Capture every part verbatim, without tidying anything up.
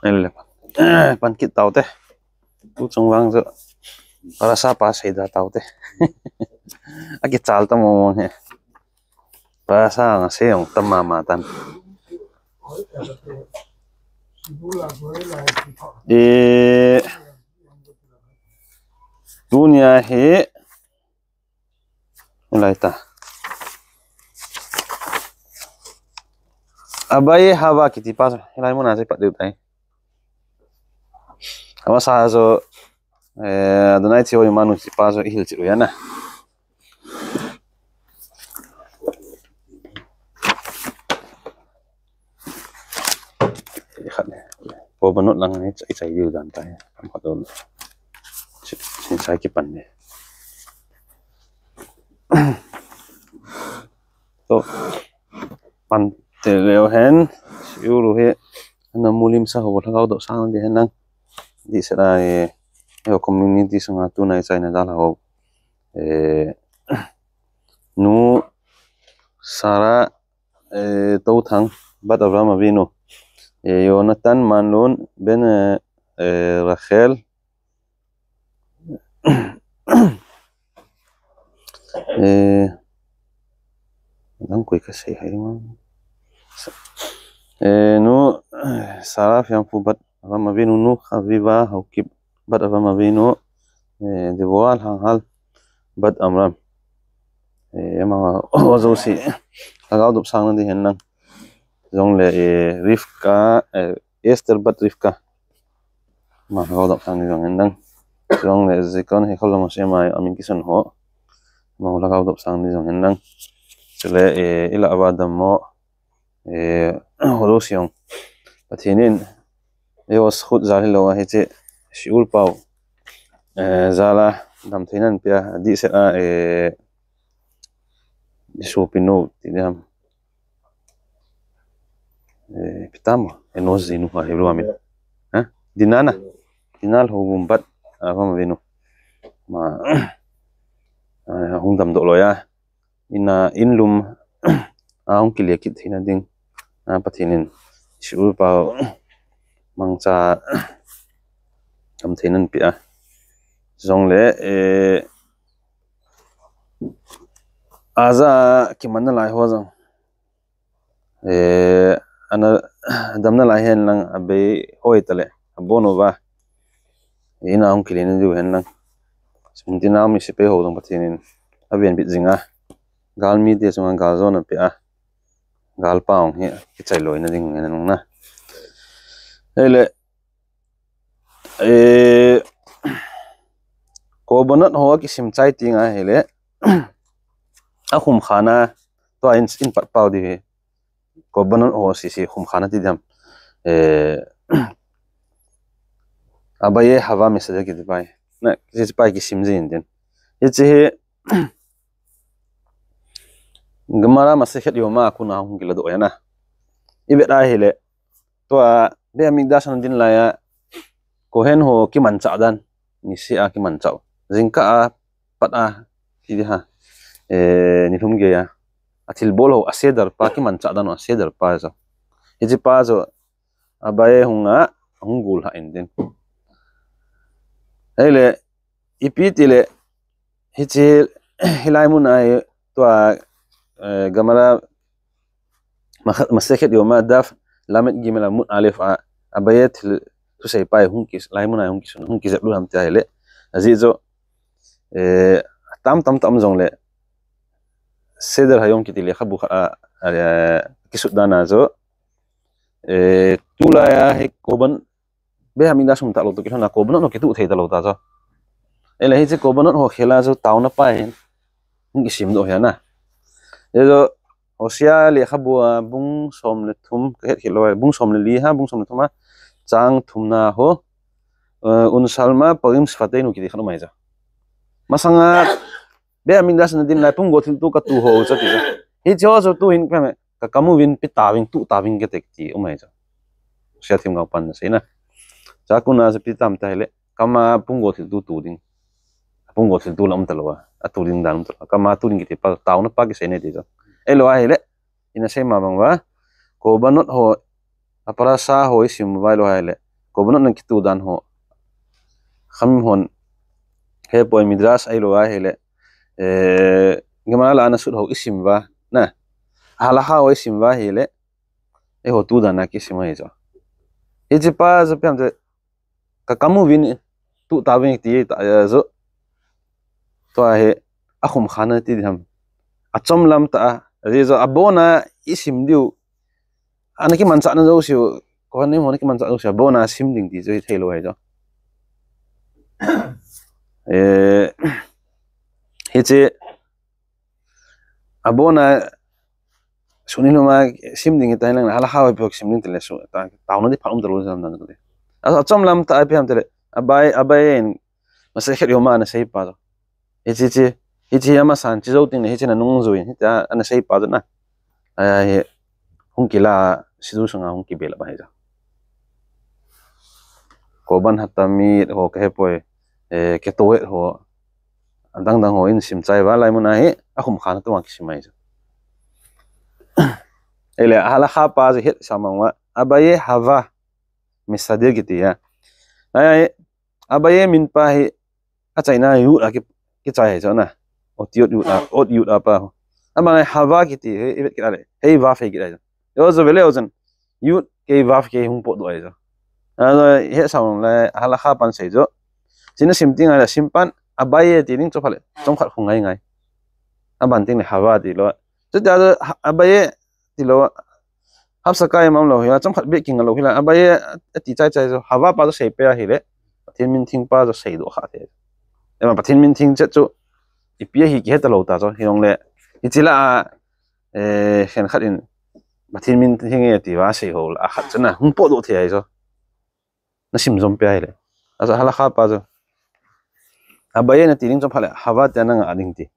Ele, pan kit taute. Tu chung vang chu parasha pa seida taute. Akichal ta mong mong hi. Parasha nga sei ong tam mama tan. E, tunia hi, lai ta. Abaye Hava kiti pa chu, hilai muna chu pat diu tai. Amasa chu, eh, Adonai Tsevaot Imanu kiti pa chu ihil cheh u ahi na. Khat ni. Korbanot lang ni chai chai diu dan tai. Am khat don. Sin sai kipan ni. To, pan te leu hen, shiur u hi, ana mulim sa ho, lhagao dopsang ding hen lang. Dih sela, eh, eh, community sunga tunai chaina dal ho. Eh, nu Sarah, eh, Touthang, Bat Avraham Avinu. Eh, Yonatan Manlun, Ben, eh, eh, Rachel, Eh, dang koi kasei hai ding. Eh, nu, Sarah Fiangphu Bat Avraham Avinu, nu Khaviva Haokip Bat Avraham Avinu, eh, Deborah Lhanghal Bat Amram. Eh, ama ho jouse lhagao dopsang na ding hen lang. Jongle, eh, Rivka, eh, Esther Bat Rivka. Ama lhagao dopsang ding jong hen lang. Jongle, Zikon Hekholom Moshe ama amin kisun ho. Ama lhagao dopsang ding jong hen lang. Chule, eh, ila ava dammo, eh, ho jouse jong. Pathen in, eh, eiho khut jal hilou a hiche, shiur pao. Eh, jal a, damtheina anapeh a, adih sela, eh, Isu pinu, ti diham. Eh, ipi tam, Enos jinu ha, Hebrew amin. Ha? Dina na. Dina Lhobum Bat Avraham Avinu. Ama, ah, hung damdoh loi a. Ina, in lum, ah, hung kile kit theina ding. Ah, Pathen in, shiur pao, mangcha, damtheina anapeh a. Jongle, eh, aja kiman nalai ho jong. Eh, ana, dam nalai hen lang abei hoi tale, abon uva. Ina hung kile na diu hen lang. Sum tina mi sepai ho jong Pathen in avenbit jing a. Galmi te chunga galjona anapeh a. Galpa hung hi, kichai loina ding ngen nung na. Hele, eh, korbanot ho kisim chai ti nga hele. Akhum khana, tua in, in pat pao di hi. Korbanot ho sese khum khana ti diham. Eh, Abaye Hava Mesaja kiti pai. Na, kiti pai kisim jin din. Hiche hi, Gemara Masechet Yoma a kona hung kiladoh ahi na. Ivet a hile, tua, Beit Hamikdash ana din lai a, Kohen ho kimanchah dan, nisea kimanchah u. Jingkah a, pat a, ti diham, eh, nilhum gei a. Athilbol ho, a seder pa, kimanchah dan u, a seder pa chu. Hiche pa chu, Abaye hung a, hung gul ha in din. Hele, ipi tile, hiche, hilai mun a hi, tua, eh, Gemara, Masechet Yoma daf, Lamed Gimel Amud Alef a, Abaye thil, thusei pa hi hung ki, lai mun a hi hung kisun, hung kijep lut ham tia hile. Ajeh chu, eh, tam tam tam jongle, Seder Hayom kiti lekhabu khat a, a, kisut dan a chu, eh, tulai a hi korban, Beit Hamikdash um talou toh kilhon a, korbanot ho kituh thei talou ta chu. Ele hiche korbanot ho khel a chu taona pa hin, hung kisim doh ahi na. Hichu, Hosea lekhabu a bung som le thum, kahet khel lou, bung som le li a, bung som le thum a, chang thumna ho, eh, Unsalma Parim Sfateinu kiti khat um ahi chu. Masanga, Beit Hamikdash ana din lai punggo thilto katu ho chu ti chu. Hiche ho chu tuhin ka me, kakam uvin, pe tauvin, tuh tauvin kati kiti um ahi chu. Hosea themgao pan aseina. Chua kona chu ipi tam tia hile, kama punggo thilto tu ding. Punggo thilto la um talou a, atu ding dan um talou a. Kama tu ding kiti pa, taona pa kisei ne ti chu. Ahilou ahile, ina sei ma bang uva, Korbanot ho, a parasha ho isim uva ahilou ahile, Korbanot na kituh dan ho, Chachamim hon, hepoi, Midrash ahilou ahile, eh, Gemara lah a ana sut ho isim uva, na, Halacha ho isim uva ahile, eiho tuh dan a kisim ahi chu. Hiche pa chu ipi ham itile, ka kam uvin, tuh tauvin ti ta, eh, chu. Tua hi, akhum khan a ti ding ham. Achom lam tah a, ajeh chu abon a isim diu. Ana kimanchah na jouse u, Kohanim ho ana kimanchah jouse u, abon a sim ding ti chu hithei lou ahi chu. Eh, hiche, abon a, suni numa sim ding ta hilang, Halacha ho ipi ho sim ding tile su, ta, taona di phat um talou jam dan ko de. A, achom lam tah a ipi ham itile, Abaye, Abaye in, Masechet Yoma ana sei pa chu. Hiche, hiche, hiche amasan, hiche jou teng le, hiche na nungjui, hitia ana sei pa chu na. Ahi, hung kila, siddur sunga hung kibel a ba hi chu. Korban hatamid ho ka hepoi, eh, ketohet ho, adang dang ho in sim chai uva, lai mun a hi, akhum khan a tua kisim ahi chu. Ahile, Halacha pa chu het sa mang uva, Abaye Hava Misadir kiti a. Ai, ai, Abaye min pa hi, achaina Yud a ki, kichai ahi chu na. Otiyot Yud a, Ot Yud a pa. Ama ngai Hava kiti, he, he, kit a le, he Vav he kit ahi chu. Yo chu vele yo chun, Yud kei Vav kei hung potdoh ahi chu. A, het sa mang le, Halacha pan sei chu. Hiche na sim teng ahile, sim pan, Abaye ti ding chu pha le, chomkhat hung ngai ngai. Aban teng le Hava ti lou. Chutia chu, ha, Abaye ti lou. Hapsakayim um lou hi la, chomkhat beh kinga lou hi la, Abaye ati chai chai chu, Hava pa chu sei peh ahile, Pathen min theng pa chu seidoh kha thei. Ema Pathen min theng chet chu, ipi ahi kihe talou ta chu, hijongle, hiche lah a, eh, khenkhat in, Pathen min theng e ti uva sei ho lah a khat chu na, hung potdoh thei ahi chu. Na sim jom peh ahile. Achu Halacha pa chu. Abaye na ti ding chu pha le, Hava tia na ngah ding ti.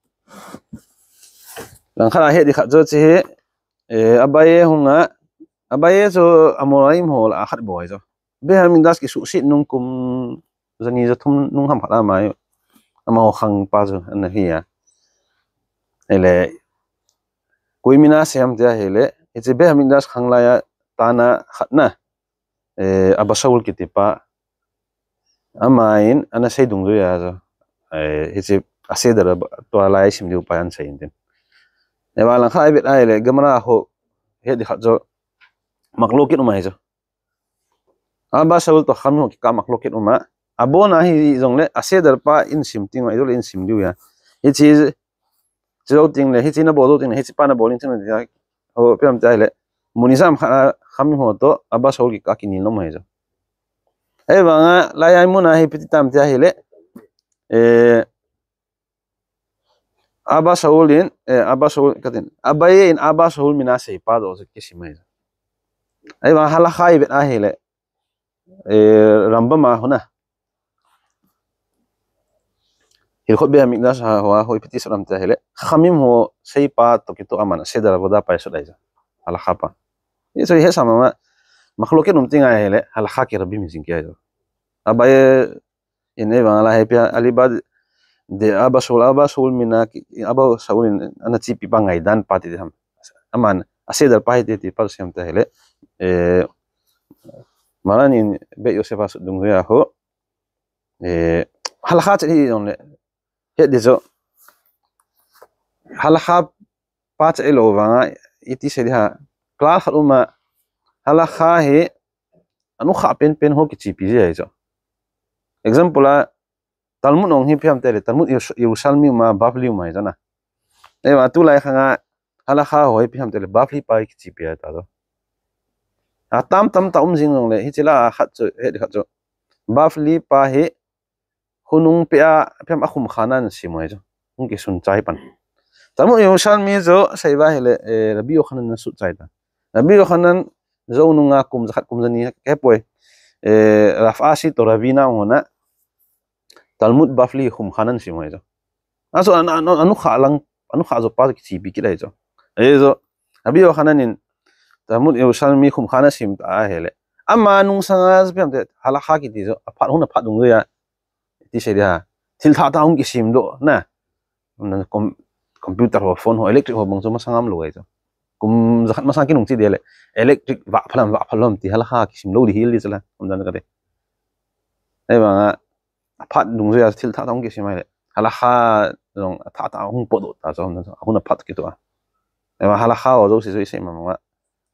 Langkhat a het ding khat chu hiche hi, eh, Abaye hung a, Abaye chu Amoraim ho lah a khat bou ahi chu. Beit Hamikdash kisuhset nung kum jani jathum nung ham khat a ama, amaho khang pa chu ana hi a. Ahile, koi min a sei ham tia ahile, hiche Beit Hamikdash khang lai a Tana khat na, eh, Abba Shaul kiti pa, aman ana sei dungjui a chu, eh, hiche a Seder a tua lai sim diu pa ana sei in tin. Ahivang langkhat a i vet ahile, Gemara ho het ding khat chu, machloket um ahi chu. Abba Shaul toh Chachamim ho kikah a machloket um a. Abon a hijongle, a Seder pa in sim teng uva, ijole in sim diu ahi. Hiche, hiche jou teng le, hiche na bol jou teng le, hiche pa na bol in teng le, ho, ipi ham tia ahile, mun ijat khat a Chachamim ho toh, Abba Shaul kikah a kinel nom ahi chu. Ahivang a, lai a i mun a hi ipi ti tam tia ahile, eh, Abba Shaul in, eh, Abba Shaul, katin, Abaye in Abba Shaul min a sei pa joh chu kisim ahi. Ahivang Halacha i vet ahile, eh, Rambam a ho na. Hilchot Beit Hamikdash a ho a, ho ipi ti sot ham tia ahile, Chachamim ho sei pa toh kitoh aman Seder Avodah pa asot ahi chu. Halacha pa. Hichu hi sa mama, machloket um teng ahile, Halacha ki Rabim hi jing kit ahi chu. Abaye in, ahivang a la hi ipi a, Alichat de Abba Shaul, Abba Shaul min a ki, Abba Shaul in ana chepi pa ngaidan pa ti ham. Aman, a Seder pa hi ti, ti pa sei ham tia ahile, eh, Maran in Beit Yosef a sut dungjui a ho, eh, Halacha chet hijongle, het ding chu. Halacha pa chet hilou vang a, iti sei ding ham, klal khat um a, Halacha hi, anukhah penpen ho kichepi ji ahi chu. Example a, Talmud hung hi ipi ham tia ahile, Talmud Yerusha-, Yerushalmi um a, Bavli um ahi chu na. Ahivang a tulai khang a, Halacha ho hi ipi ham tia ahile, Bavli pa hi kichepi ahi ta chu. Atam tam tah um jing jongle, hiche lah a khat chu, het ding khat chu. Bavli pa hi, hunung peh a, ipi ham akhum khan a ana sim u ahi chu. Hung kisun chai pan. Talmud Yerushalmi chu, sei uva ahile, eh, Rabbi Yochanan ana sut chai ta. Rabbi Yochanan jou nung a kum jakhat kum jani, ka hepoi. Eh, Rav Ashi toh Ravina hon a, Talmud Bavli khum khan ana sim u ahi chu. Achu an, an, an, anukhah lang, anukhah jo pa kichepi kit ahi chu. Ahi chu, Rabbi Yochanan in Talmud Yerushalmi khum khan ana sim ta ahile. Ama nung sang a ipi ham tia, Halacha kiti chu, aphat hung na phat dungjui a, ti sei ding ham. Thil thah thah hung kisim doh, na. Na com-, computer ho, phone ho, electric ho bang chu masang a um lou ahi chu. Kum jakhat masang kinung chi ding le, electric vah phalam, vah phalam ti halakha kisim lou ding hel ding chu la, um dan ka te. Ahivanga, aphat dungjuia thil thah thah hung kisim ahile, halakha jong athah thah hung potdoh ta chu, um dan chu, ahun aphat kitoh a. Ahivang halakha ho jouse chu isei mama,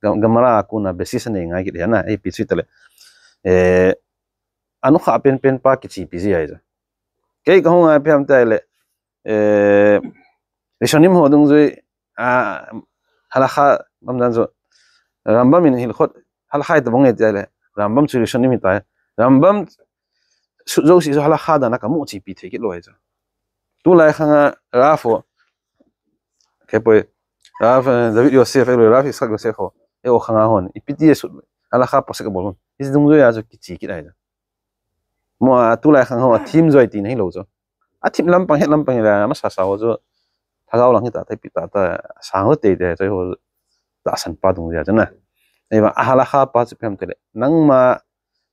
Gemara a kona basis anei ngai kit ahi na, ipi chu itile. Eh, anukhah penpen pa kichepi ji ahi chu. Kei kahung a ipi ham tile, eh, Rishonim ho dungjui, a, halakha, um dan chu, Rambam in Hilchot, halakha itobang e tile, Rambam chu Rishonim hitai, Rambam sut jouse chu halakha dan a kamu chepi thei kit lou ahi chu. Tulai khanga Rav ho, kei poi, Rav, eh, David Yosef, eh, Rav Yitzhak Yosef ho, eh, o khanga hon, ipi ti asut, halakha posek abol hon. Hiche dungjuia chu kiche kit ahi chu. Mo a tulai khang ho, athim joi tina hilou chu. Athim lampang het lampang hila, masasa ho chu. Lhagao lang hita, taipi ta, ta, sang ho tei tei, chu ho, tahsan pa dungjuia chu na. Ahivang, a halakha pa chu ipi ham tile. Nangma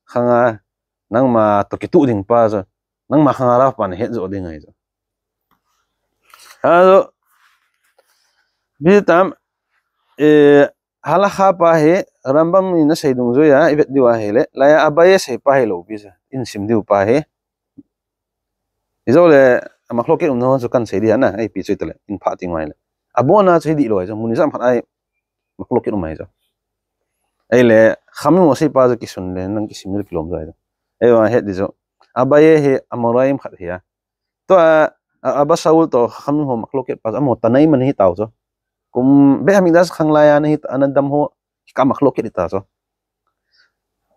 khanga, nangma toh kituh ding pa chu. Nangma khanga Rav pa nahet jo ding ahi chu. Ajo, ipi tam, eh, halakha pa hi, Rambam in asei dungjuia, ivet diu ahile, laia Abaye sei pa hilou pi chu, in sim diu pa hi. Ijole, a machloket umna ho chu kan sei ding ahi na, ipi chu itile, in pha ti ngai le. Abona chu hi dihlou ahi chu, mun ijat phat a hi, machloket um ahi chu. Ahile, Chachamim ho sei pa chu kisun le, nang kisim le kilom jo ahi chu. Ahivang het ding chu. Abaye hi, Amoraim khat ahi a. Tua, a, Abba Shaul toh Chachamim ho machloket pa, amaho Tanaim ana hi tau chu. Kum Beit Hamikdash khang laia ana hi, ana dam ho, kikah machloket hita chu.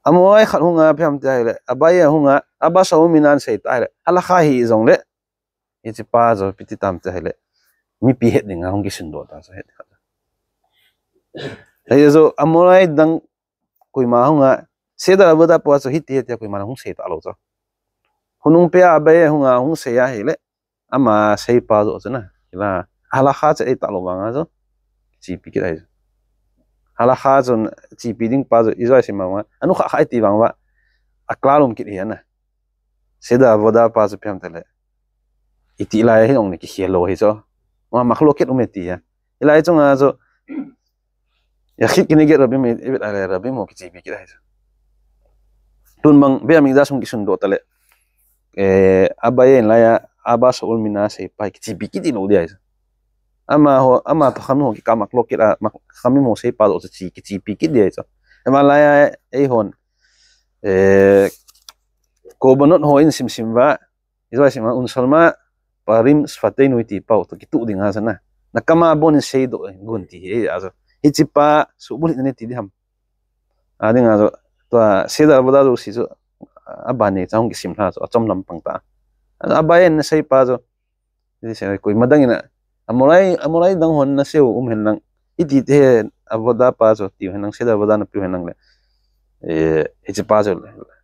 Amorai khat hunga ipi ham ti ahile, Abaye hunga, Abba Shaul mina ana sei ta ahile, halakha hi jongle, hiche pa chu ipi ti tam ti ahile, mipi het dinga hung kisun doh ta chu het khat. Hichu Amorai dang koima hunga, Seder Avodah pa chu hiti hiti a koima hung sei talou chu. Hunung pea Abaye hunga hung sei ahile, ama sei pa joh chu na. Hila, halakha chu ei talou vanga chu, chepi kit ahi chu. Halakha chu chepi ding pa chu, ijoi sei mama, anukhah kha iti vang uva, aklalum kit ahi na. Seder Avodah pa chu ipi ham tile. Iti lai hi jong ni kikhel lou ahi chu. Ma machloket um e ti a. Hilai chunga chu, Yachid keneged Rabim, ivet ahile Rabim ho kichepi kit ahi chu. Tun bang, Beit Hamikdash hung kisun doh tale. Eh, Abaye in laia, Abba Shaul mina sei pa kichepi kit lou ding ahi chu. Amaho, ama toh Chachamim ho kikah machloket a, ma, Chachamim ho sei pa joh chu che, kichepi kit ding ahi chu. Ama laia, eihon, eh, korbanot ho in sim sim uva, Israel sima, unsholma parim sfateinu iti pa u toh kituh ding ahi chu na. Nakama bon in seidoh gun ti hi ahi chu. Hiche pa subulhit na ni ti ding ham. Ading ahi chu, tua Seder Avodah jouse chu, aban ni chang kisim lha chu, achom lampang ta. Abaye in asei pa chu, Hiche sei koima dang in a, Amorai, Amorai dang hon nasei u um hen lang. Iti ti hi Avodah pa chu tiu hen lang, Seder Avodah napiu hen lang le. Eh, hiche pa chu,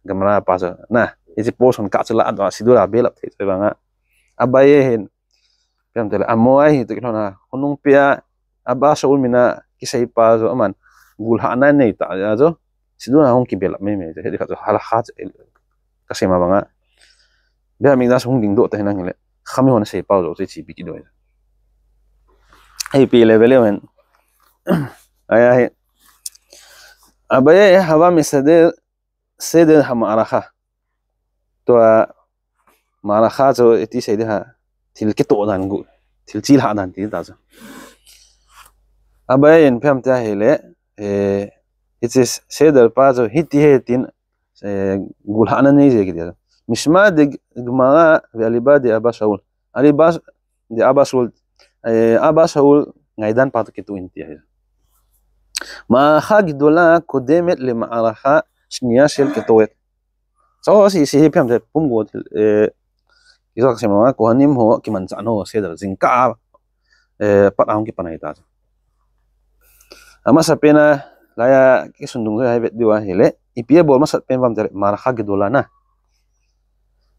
Gemara pa chu, na, hiche portion kah chu la, adon a Siddur a belap thei chu vanga. Abaye hin, ipi ham tile, Amorai hi toh kilhon a, hunung pea, Abba Shaul mina kisei pa chu, aman, gulhahna nei ta, ahi chu, Siddur a hung kibelap mei mei chu, hiti khat chu, halakha chu, kasei ma banga. Beit Hamikdash hung dingdoh ta hinang hile. Chachamim hon asei pa u joh chu chepi kit diu ahi. Hei pi level e hen. Ahi ahi. Abaye hava mesader seder hama'aracha. Tua ma'aracha chu iti sei ding ham. Thil kitoh dan gu. Thil chilhah dan ti ta chu. Abaye in ipi ham ti ahile. Eh, hiche seder pa chu hiti hi tin eh, gulhahna nei jeh kiti. Mishmar de Gemara ve Aliba de Abba Shaul. Aliba de Abba Shaul, eh, Abba Shaul ngaidan pa toh kituh in ti ahi. Ma'aracha gedola kodemet le ma'aracha shniya shel ketoret. Chu si, si hi ipi ham ti pumgo thil, eh, Kizak sema Kohanim ho kimanchah nau seder jingkah a, eh, pat a hung kipan ahi ta chu. Amasapen a, laia kisun dungjuia hi vet diu ahile, ipi abol masat pen uvam tile, ma'aracha gedola na.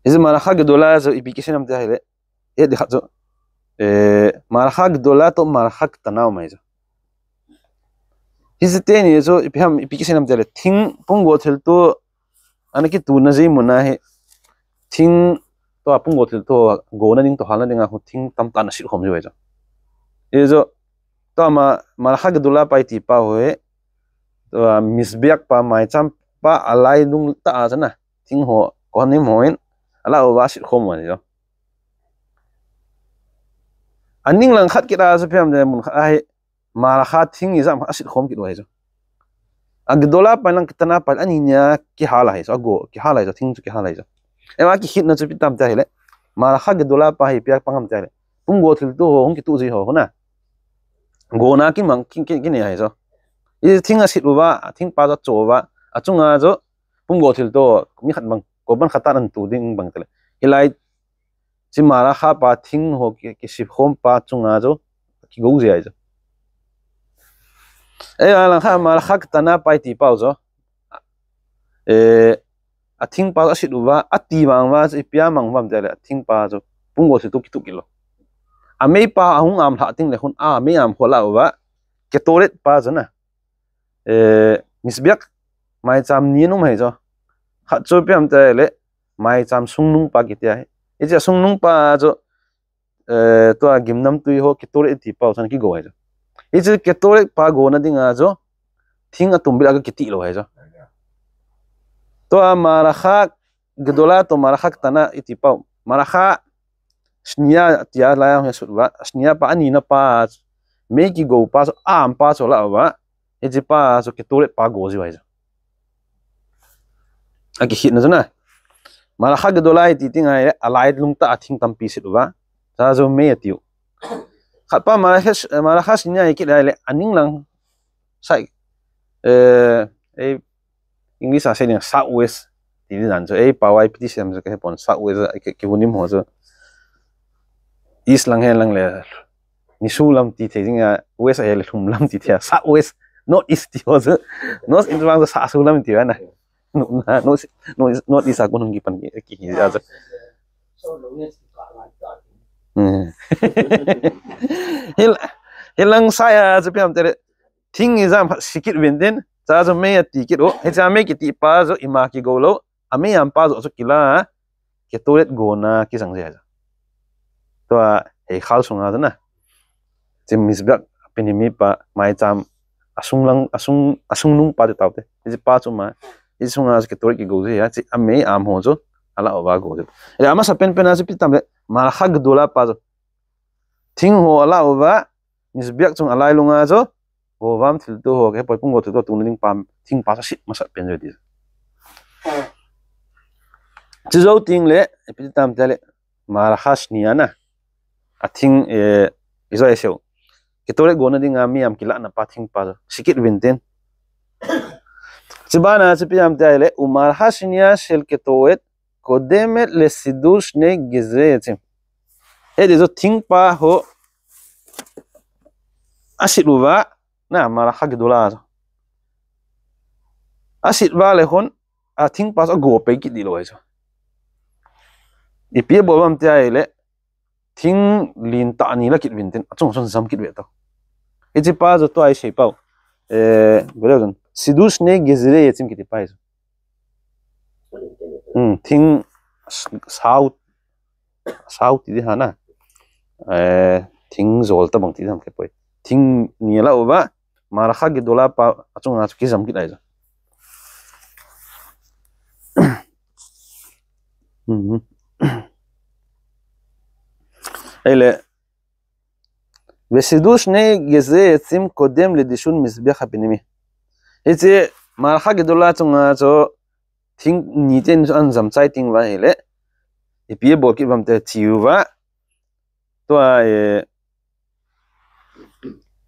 Hiche ma'aracha gedola chu ipi kisei ham ti ahile, eh, dikhat chu, eh, ma'aracha gedola toh ma'aracha ketana um ahi chu. Hiche teni chu ipi ham, ipi kisei ham tile, thing pumgo thilto, ana kituna jeh mun a hi, thing toh a pumgo thilto, gona ding toh halna dinga khu thing tamtah ana sit khom jiu ahi chu. Hichu, Tua ma, Marakha Gedola pa iti pa ho hi, tua Mizbeach pa, maicham pa, alai lung tah a chu na, thing ho, Kohanim hon, alah uva asit khom u ahi chu. Aning lang khat kit a chu ipi ham itile mun khat a hi, Marakha thing ijat ham asit khom kit u ahi chu. A Gedola pa lang Ketana pa ani nia kihal ahi chu, ago kihal ahi chu, thing chu kihal ahi chu. Ema kikhetna chu ipi ham itile, Marakha Gedola pa hi ipi a pang ham itile, pung go thilto ho hung kituh ji ho, ho na. Gona kimang, ki, ki, kinei ahi chu. Hiche thing asit uva, thing pa chu acho uva, achunga chu pung go thilto, mi khat bang, korban khatat ahin tu ding bang tile. Hilai, hiche Marakha pa thing ho ki, kisip khom pa chunga chu kigo ji ahi chu. Ei, alang khat Marakha Ketana pa iti pa u chu. Eh, athing pa chu asit uva, ati vang uva chu ipi a mang u ham itile, athing pa chu pung go thilto kituh kit lou. Amei pa ahung am lhah teng le khun, amei am ho alah uva, Ketoret pa chu na. Eh, Mizbeach maicham ni aum ahi chu. Khat chu ipi ham itile, maicham sungnung pa kiti ahi. Hiche sungnung pa chu, eh, tua gimnamtui ho Ketoret iti pa u chun kigo ahi chu. Hiche Ketoret pa gona dinga chu, thing atum bit a kiti lou ahi chu. Tua Marakha Gedola toh Marakha Ketana iti pa u. Marakha Shnia tia lai a hung sut uva, Shnia pa anina pa, mei kigo pa chu, am pa chu alah uva, hiche pa chu Ketoret pa go ji u ahi chu. Akikhetna chu na. Marakha Gedola iti teng ahile, alai lung tah a thing tampi asit uva, chua chu mei atiu. Khat pa Marakha, Marakha Shnia ikit ahile, aning lang sai, eh, ei, English a sei ding South West ti ding dan chu, ei pao a ipi ti sei ham chu kahe pon, South West a ki, kihunim ho chu. East lang hen lang le, nisu lam ti thei ding a, West a hen le lhum lam ti thei a, South West, North East ti ho chu. North East vang chu sasu lam ti va na. North, North, North East a kon hung kipan ki, ki, ki a chu. Hmm. Hil, hilang sai a chu ipi ham itile, thing ijat ham asit kit uvin tin, chua chu mei ati kit u. Hiche mei kiti pa chu ima kigo lou, amei am pa chu achu kila, Ketoret gona kijang ji ahi chu. Tua heikhal sunga chu na. Hiche Mizbeach Pinimi pa, maicham asung lang, asung, asungnung pa ti tau te. Hiche pa chu ma, hiche sunga chu Ketoret kigo ji ahi, hiche amei am ho chu alah uva go ji. Ahile amasa penpen a chu ipi ham itile, Marakha Gedola pa chu thing ho alah uva, Mizbeach chung alai lunga chu, go uva thilto ho, kei poi pung go thilto tuna ding pa, thing pa chu asit masat pen ji ahi ti. Chujou teng le, ipi ti ham itile, Marakha Shnia na. Athing, eh, ijo isei u. Ketoret gona dinga mei am kilahna pa thing pa chu asit kit uvin tin. Chubana chu ipi ham itile, Umarakha Shnia shel Ketoret kodemet lesidur shnei gezrei etzim. Hiti chu thing pa ho asit uva, na, Marakha Gedola chu. Asit uva le khun, athing pa chu ago pei kit ding lou ahi chu. Ipi abol ham itile, thing lentah ni la kit uvin tin, achung chun jam kit uve tau. Hiche pa chu tua isei pau. Eh, bole chun, sidur shnei gezrei etzim kiti pa hi chu. Hmm, thing s-, sao, sao ti ding ham na. Eh, thing jol tabang ti ding ham kei poi. Thing ni alah uva, Marakha Gedola pa achunga chu kijam kit ahi chu. Hmm. Ahile, vesidur shnei gezrei etzim kodem ledishun Mizbeach Pinimi. Hiche Marakha Gedola chunga chu thing ni ten chu ahin jam chai teng uva ahile, ipi abol kit uvem itile, tua, eh,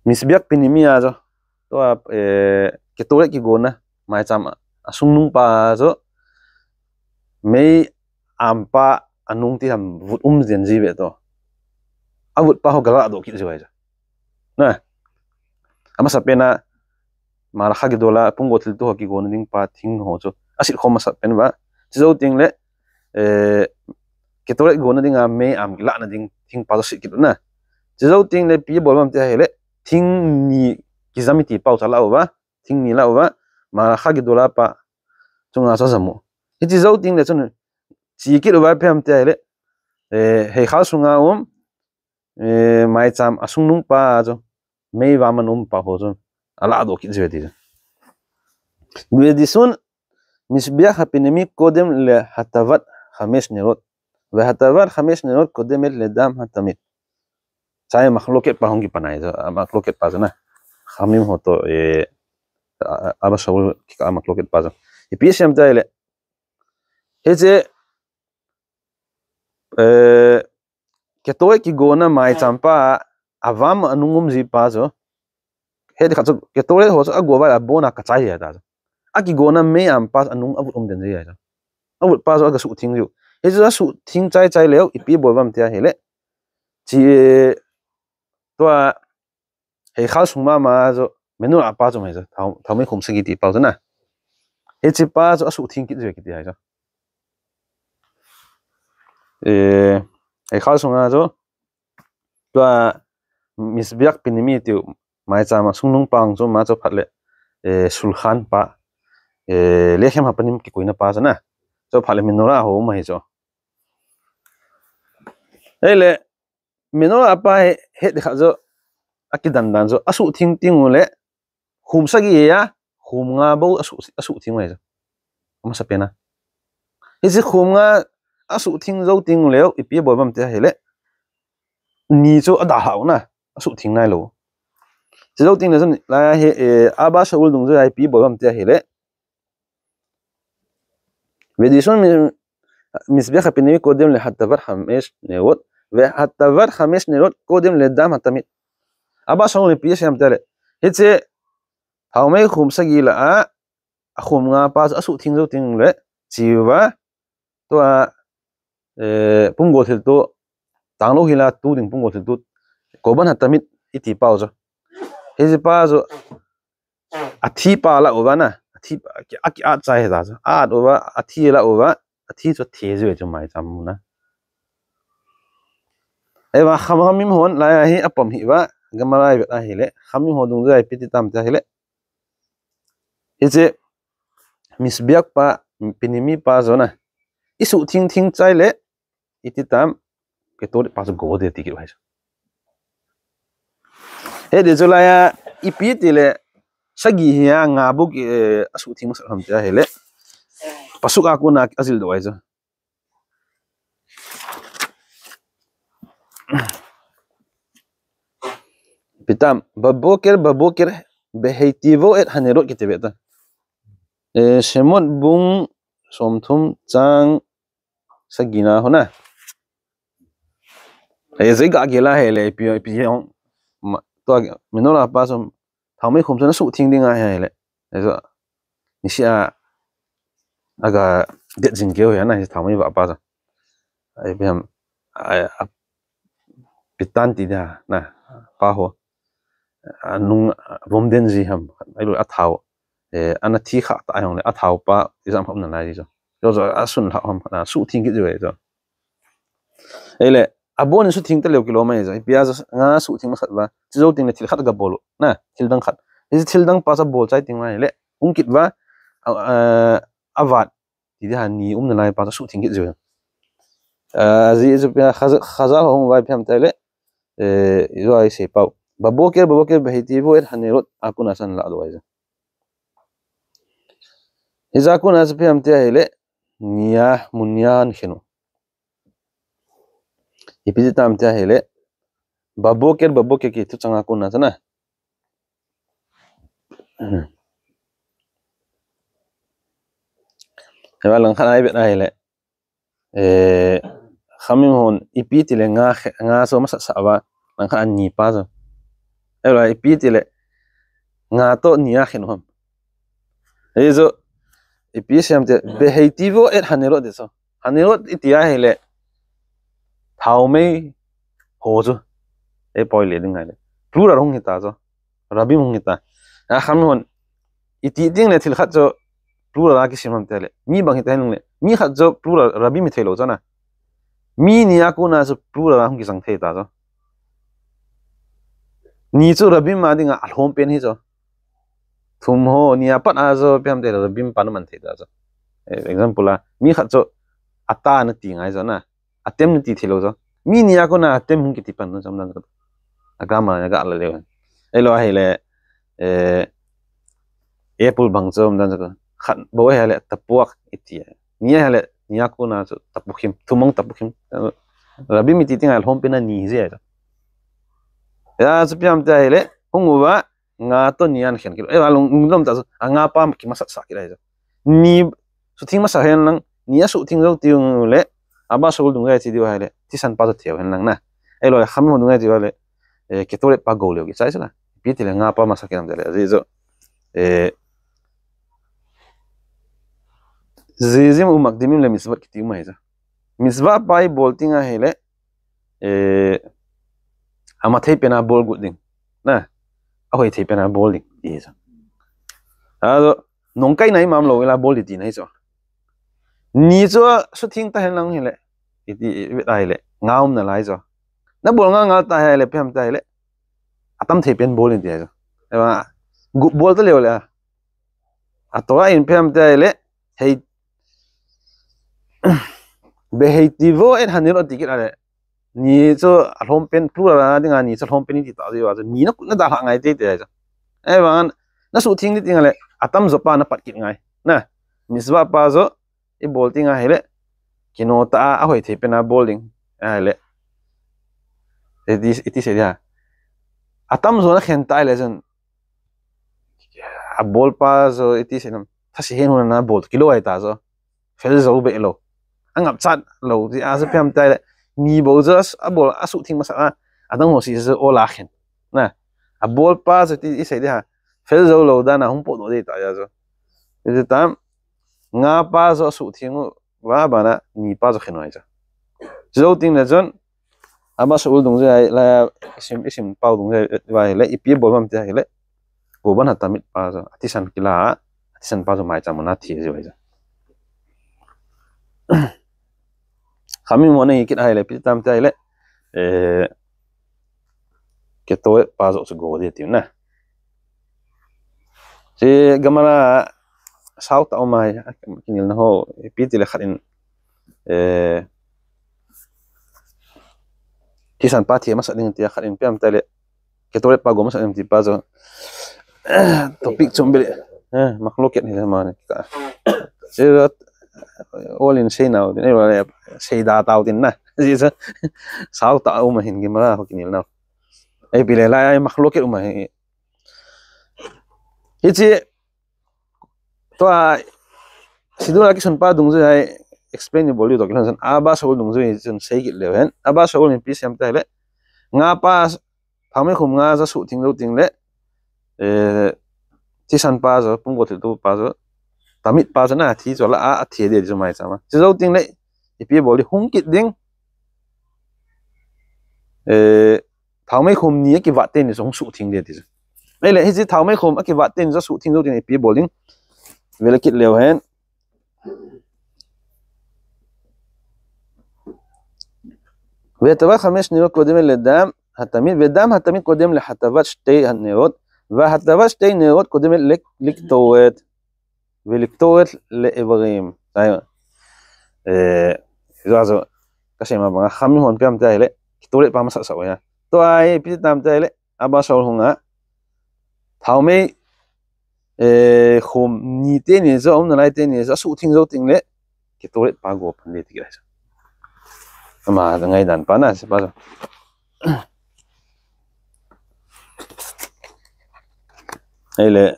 Mizbeach Pinimi a chu, tua, eh, Ketoret kigona, maicham asungnung pa chu, mei am pa anung ti ham vut um jen ji uve tau. Avut pa ho galah doh kit ji uve chu. Na. Amasa pen a, Marakha Gedola, pung go thilto ho kigona ding pa thing ho chu asit khom masat pen uva. Chujou teng le, eh, Ketoret gona dinga mei am kilahna ding thing pa chu asit kit u na. Chujou teng le ipi abol uvem itile, thing ni kijam iti pau chu alah uva, thing ni alah uva, Marakha Gedola pa chunga chu ajam u. Hiche jou teng le chun, achi kit uva ipi ham itile, eh, heikhal sunga um, eh, maicham asungnung pa chu, mei vang a um pa ho chu ala do kit jiu ti. Ve disun, Mizbeach hapinimi kodem le hatavat hamesh nerot. Ve hatavat hamesh nerot kodemet le dam hatamid. Chai machloket pa hung kipan ahi jo, a machloket pa jo na. Khamim ho to, eh, a, a, Abba Shaul kikah a machloket pa jo. Ipi asei em tia ahile. Hiche, eh, Ketoret kigona maicham pa, avam anung um ji pa jo. Hiti khat chu, Ketoret ho chu ago uva abon a kachai ahi ta jo. Akigona mei am pa anung avut um den ji ahi jo. Avut pa jo aga suhthing jiu. Hichu asuhthing chai chai leu, ipi bol uvam tia ahile. Chi, tua, Heichal sung mama jo, menorah pa chu mai jo, thao, thaomei khum sagi ti pa jo na. Hiche pa chu asuhthing kit jiu kiti ahi jo. Eh, Heichal sunga jo, tua Mizbeach pinimi tiu, maicham a sungnung pa chu ma chu phat le, eh, shulchan pa, eh, lechem hapanim kikoina pa jo na. Chu phat le menorah ho um ahi jo. Ahile, Menorah pa hi, hiti khat jo, akidan dan jo, asuhthing teng ule, khum sagi a, khum nga bou asuh, asuhthing uve jo. Amasapen a. Hiche khum nga asuhthing jou teng uleu, ipi bol uvam tia ahile, ni chu adalhah u na, asuhthing nailou. Chujou teng le chun, lai hi, eh, Abba Shaul dungjui a ipi bol uvam tia ahile, Ve disun mi-, Mizbeach hapinimi kodem le hatavat hamesh nerot. Ve hatavat hamesh nerot kodem le dam hatamid. Abba Shaul in ipi asei em tia ahile. Hiche, thaomei khum sagi lah a, akhum nga pa chu asuhthing jou teng le, chi uva, tua, eh, pumgo thilto, tanglou hila tu ding pumgo thilto, korban hatamid iti pa u jo. Hiche pa jo, athi pa lah uva na, athi, aki, aki at chai ahi ta jo. At uva, athi lah uva, athi chu athi jiu chu maicham muna. Ahivang Chachamim hon, lai a hi apom hi uva, Gemara i vet ahile, Chachamim ho dungjui a ipi ati tam tia ahile. Hiche, Mizbeach pa, pinimi pa jo na. Isuhthing thing chai le, iti tam, Ketoret pa chu go de ti kit uve jo. Hiti chu lai a, ipi ti le, sagi hi a nga bou, eh, asuhthing masat ham tia ahile. Pasuk a kona ajil doh ahi jo. Ipi tam, baboker, baboker, beheitivot et hanerot kiti ve ta. Eh, Shemot bung somthum chang sagina ho na. Eh, jeh a gel a ahile, ipi, ipi hung, ma, tua, menorah pa chu, thaomei khum chu asuhthing ding ahi ahile. Ajo, niseh a, aga det jing keu hi ana, thaomei vah pa chu. Ai, ipi ham, ai, a, pitan ti dia, na, pa ho. Anung, vom den ji ham, ahilou le athao. Eh, ana thi kha ta ahung le, athao pa, ijat ham nalai ji chu. Jo jo, asun lhah ham, na, suhthing kit ji ve chu. Ahile, abon in suhthing taleu kilom ahi jo. Ipi a jo, nga suhthing masat uva. Chujou teng le thil khat aga bol u. Na, thil dang khat. Hiche thil dang pa chu abol chai teng uva ahile. Hung kit uva, a, a, avat. Ti dia ni um nalai pa chu suhthing kit jiu. A, ajeh chu ipi a Chazal, Chazal hung uva ipi ham tia ahile. Eh, ijou a isei pau. Baboker, baboker, beheitivot et hanerot a kona chu ana lah doh ahi jo. Hijeh a kona chu ipi ham tia ahile. Ni a, mun ni a ana khen u. Ipi ti tam tia ahile. Baboker, baboker kiti thuchang a kona chu na. Hiva langkhat a i vet ahile. Eh, Chachamim hon ipi ti le nga khe-, nga chu masat sah uva, langkhat a ni pa chu. Ahilou le ipi ti le nga toh ni a khen u ham. Hichu, ipi asei em tia, beheitivot et hanerot ti chu. Hanerot iti ahile, thaomei ho chu. Ei poi le ding ahile. Plural hung hita chu. Rabim hung hita. A Chachamim hon, iti teng le thil khat chu plural a kisim ham tia ahile. Mi bang hita henlang le. Mi khat chu plural, rabim hithei lou chu na. Mi ni a kona chu plural a hung kisang thei ta chu. Ni chu rabim a dinga alhom pen hi chu. Thum ho, ni a pat a chu ipi ham tia ahile rabim pan aman thei ta chu. Eh, example a, mi khat chu ata nati ngai chu na. Atem nati thei lou chu. Mi ni a kona atem hung kiti pan chu na. A grammar a ga la leu. Ei lo ahile, eh, apple bang chu um dan chu. Khat bou ahile tapuak iti. Ni ahile, ni a kona chu tapukhim, thumong tapukhim. Rabbi miti tinga lhompen a ni hi jia chu. Ya, chu piam te ahile, hung uva, nga to ni an khen kilo. Eh, alung, lungdam ta chu, a nga pa kimasat sa kilo chu. Ni suthing masa hen lang, ni a suthing jou tiu le, a ba sul dung jai ti diu ahile, thisan pa chu theu hen lang na. Ei lo, kham mo dung jai tiu le, eh, Ketoret pa go leo kichai sala. Ipi ti le nga pa masa kinam te le, ji jo. Eh, Zizim umakdimim le mitzvot kiti um ahi jo. Mitzvah pa i bol ting ahile, eh, ama thei pen a bol got ding. Na, a hoi thei pen a bol ding. Ti jo. A jo, nong kai nai mam lo ila bol di ti nai jo. Ni chu suthing ta hen lang hile. Iti, vet ahile. Nga um na lai jo. Na bol nga nga ta ahile, pem ta ahile. Atam thei pen bol in ti jo. Eva, gup bol ta leo le a. A to a in pem ta ahile. Hei. Be hei ti vo et hanil o ti kit ahile. Ni chu a lhompen plural a dinga ni chu lhompen i ti ta ji va chu ni na kut na dalha ngai te te chu. Ei vang na suthing ni tinga le atam jo pa na pat kit ngai. Na mitzvah pa jo i bol ting ahile kino ta a hoi thei pen a bol ding. Ahile. Iti, iti sei dia. Atam jo na khen ta ahile chun. A bol pa jo iti sei nam. Thase hen hun na bol kilo ai ta jo. Fel jo be lo. A ngap chat lo ti a jo piam tai le. Ni bou jo a bol a suthing masa a. A dang ho si jo o la khen. Na. A bol pa jo ti i sei dia. Fel jo lo dan a hung po do de ta ya jo. Iti tam. Nga pa jo suthing u va bana ni pa jo khen ai jo. Jo ting le jon. Aba Shaul dungjui a, la isim, isim pau dungjui a, le ipi bol bam ti ahile. Korban HaTamid pa jo, athisan kila, athisan pa jo maicham a thi ji vai jo. Khamin mo nei kit ahile, ipi tam ti ahile. Eh, Ketoret pa jo chu go di ti na. Hiche Gemara sao ta um ahi, kinel na ho, ipi ti le khat in, eh, thisan pa thi masa ding ti a khat in piam ta le, Ketoret pa go masa ding ti pa jo, topic chom bile, eh, machloket hi ma ne ka. Hiche all in sei nau, eh, sei da tau tin na. Hiche sao ta um ahin Gemara ho kinel na. Ipi le lai machloket um ahi. Hiche, tua, Siddur HaKishon pa dungjui a explain ni bol diu toh kilhon san, Aba Shaul dungjui chun sei kit leu hen. Aba Shaul in ipi sem ta le. Nga pa, phaomei khum nga jo suthing jou ting le. Eh, thisan pa jo, pumgo thilto pa jo. Tamid pa jo na thi jo la a, athi di jo maicham a. Thi jou ting le, ipi bol di hung kit ding. Eh, Thaomei khum ni akivat teni jong suthing di ti. Ahile, hiche thaomei khum akivat teni jong suthing jou teni ipi bol ding. Vele kit leu hen. Vehatavat chamesh neirot kodem le'etam hatamid, ve'etam hatamid kodem le'hatavat shtei haneirot, ve'hatavat shtei neirot kodem le, liktoret. Veliktoret le'evarim. Tayo. Eh, jo, jo. Kasei ma banga, Chachamim hon ipi ham tia ahile, Ketoret pa masasa uve. Tua hi, ipi tam tia ahile, Abba Shaul hunga. Thaomei, eh, khum ni teni jo, umna lai teni jo, asuhthing jou teng le, Ketoret pa go pan le ti kila. Ama, ngaidan pa na, se pa jo. Ahile,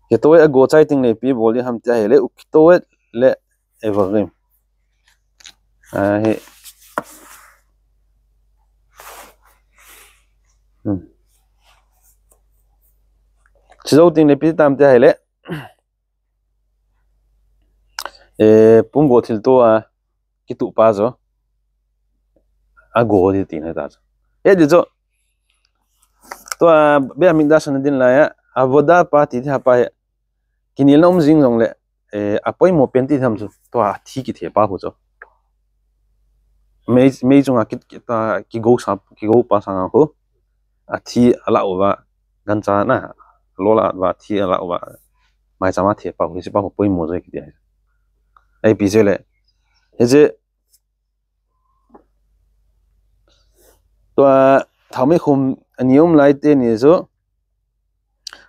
Ketoret ago chai teng le ipi bol di ham tia ahile, uktoret le'evarim. Ahi. Hmm. Chujou teng le ipi tam tia ahile. Eh, pumgo thilto a, kituh pa jo. Ago di tina ta jo. Eh, di jo. Tua, Beit Hamikdash ana din laiya, avoda pa ti thei pa hi. Kinelna um jing jongle, eh, apoimo pen ti tham chu. Tua thi kithe pa khu jo. Mei, mei chunga ki, ki, ta, kigo sa, kigo pa sanga khu. Athi ala uva, gancha na, lola uva, thi ala uva. Maicham a the pa khu, hiche pa khu poimo jo kiti ahi. Ipi jeh le. Hiche, tua, thaomei khum ani um lai teni chu,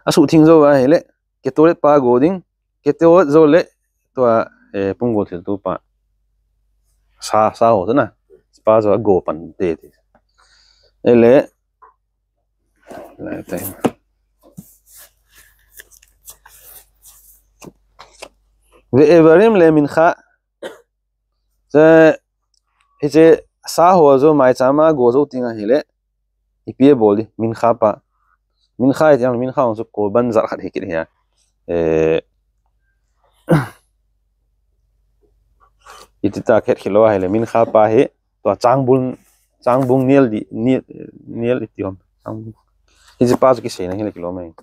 asuhthing jou ahile, Ketoret pa go ding, Ketoret jou le, tua, eh, pumgol thiltu pa. Sa, sa ho chu na. Pa chu ago pan tete. Ele, lai tai. Ve'evarim le mincha. Che, hiche sa ho chu maicham a go jou teng ahile, ipi abol di, mincha pa. Mincha iti ham, mincha jong chu korban jat khat hi kit hi a. Eh, iti ta khet khilou ahile, mincha pa hi, tua changbung, changbung nel di, nel, nel iti ham, changbung. Hiche pa chu kiseina hile kilom e.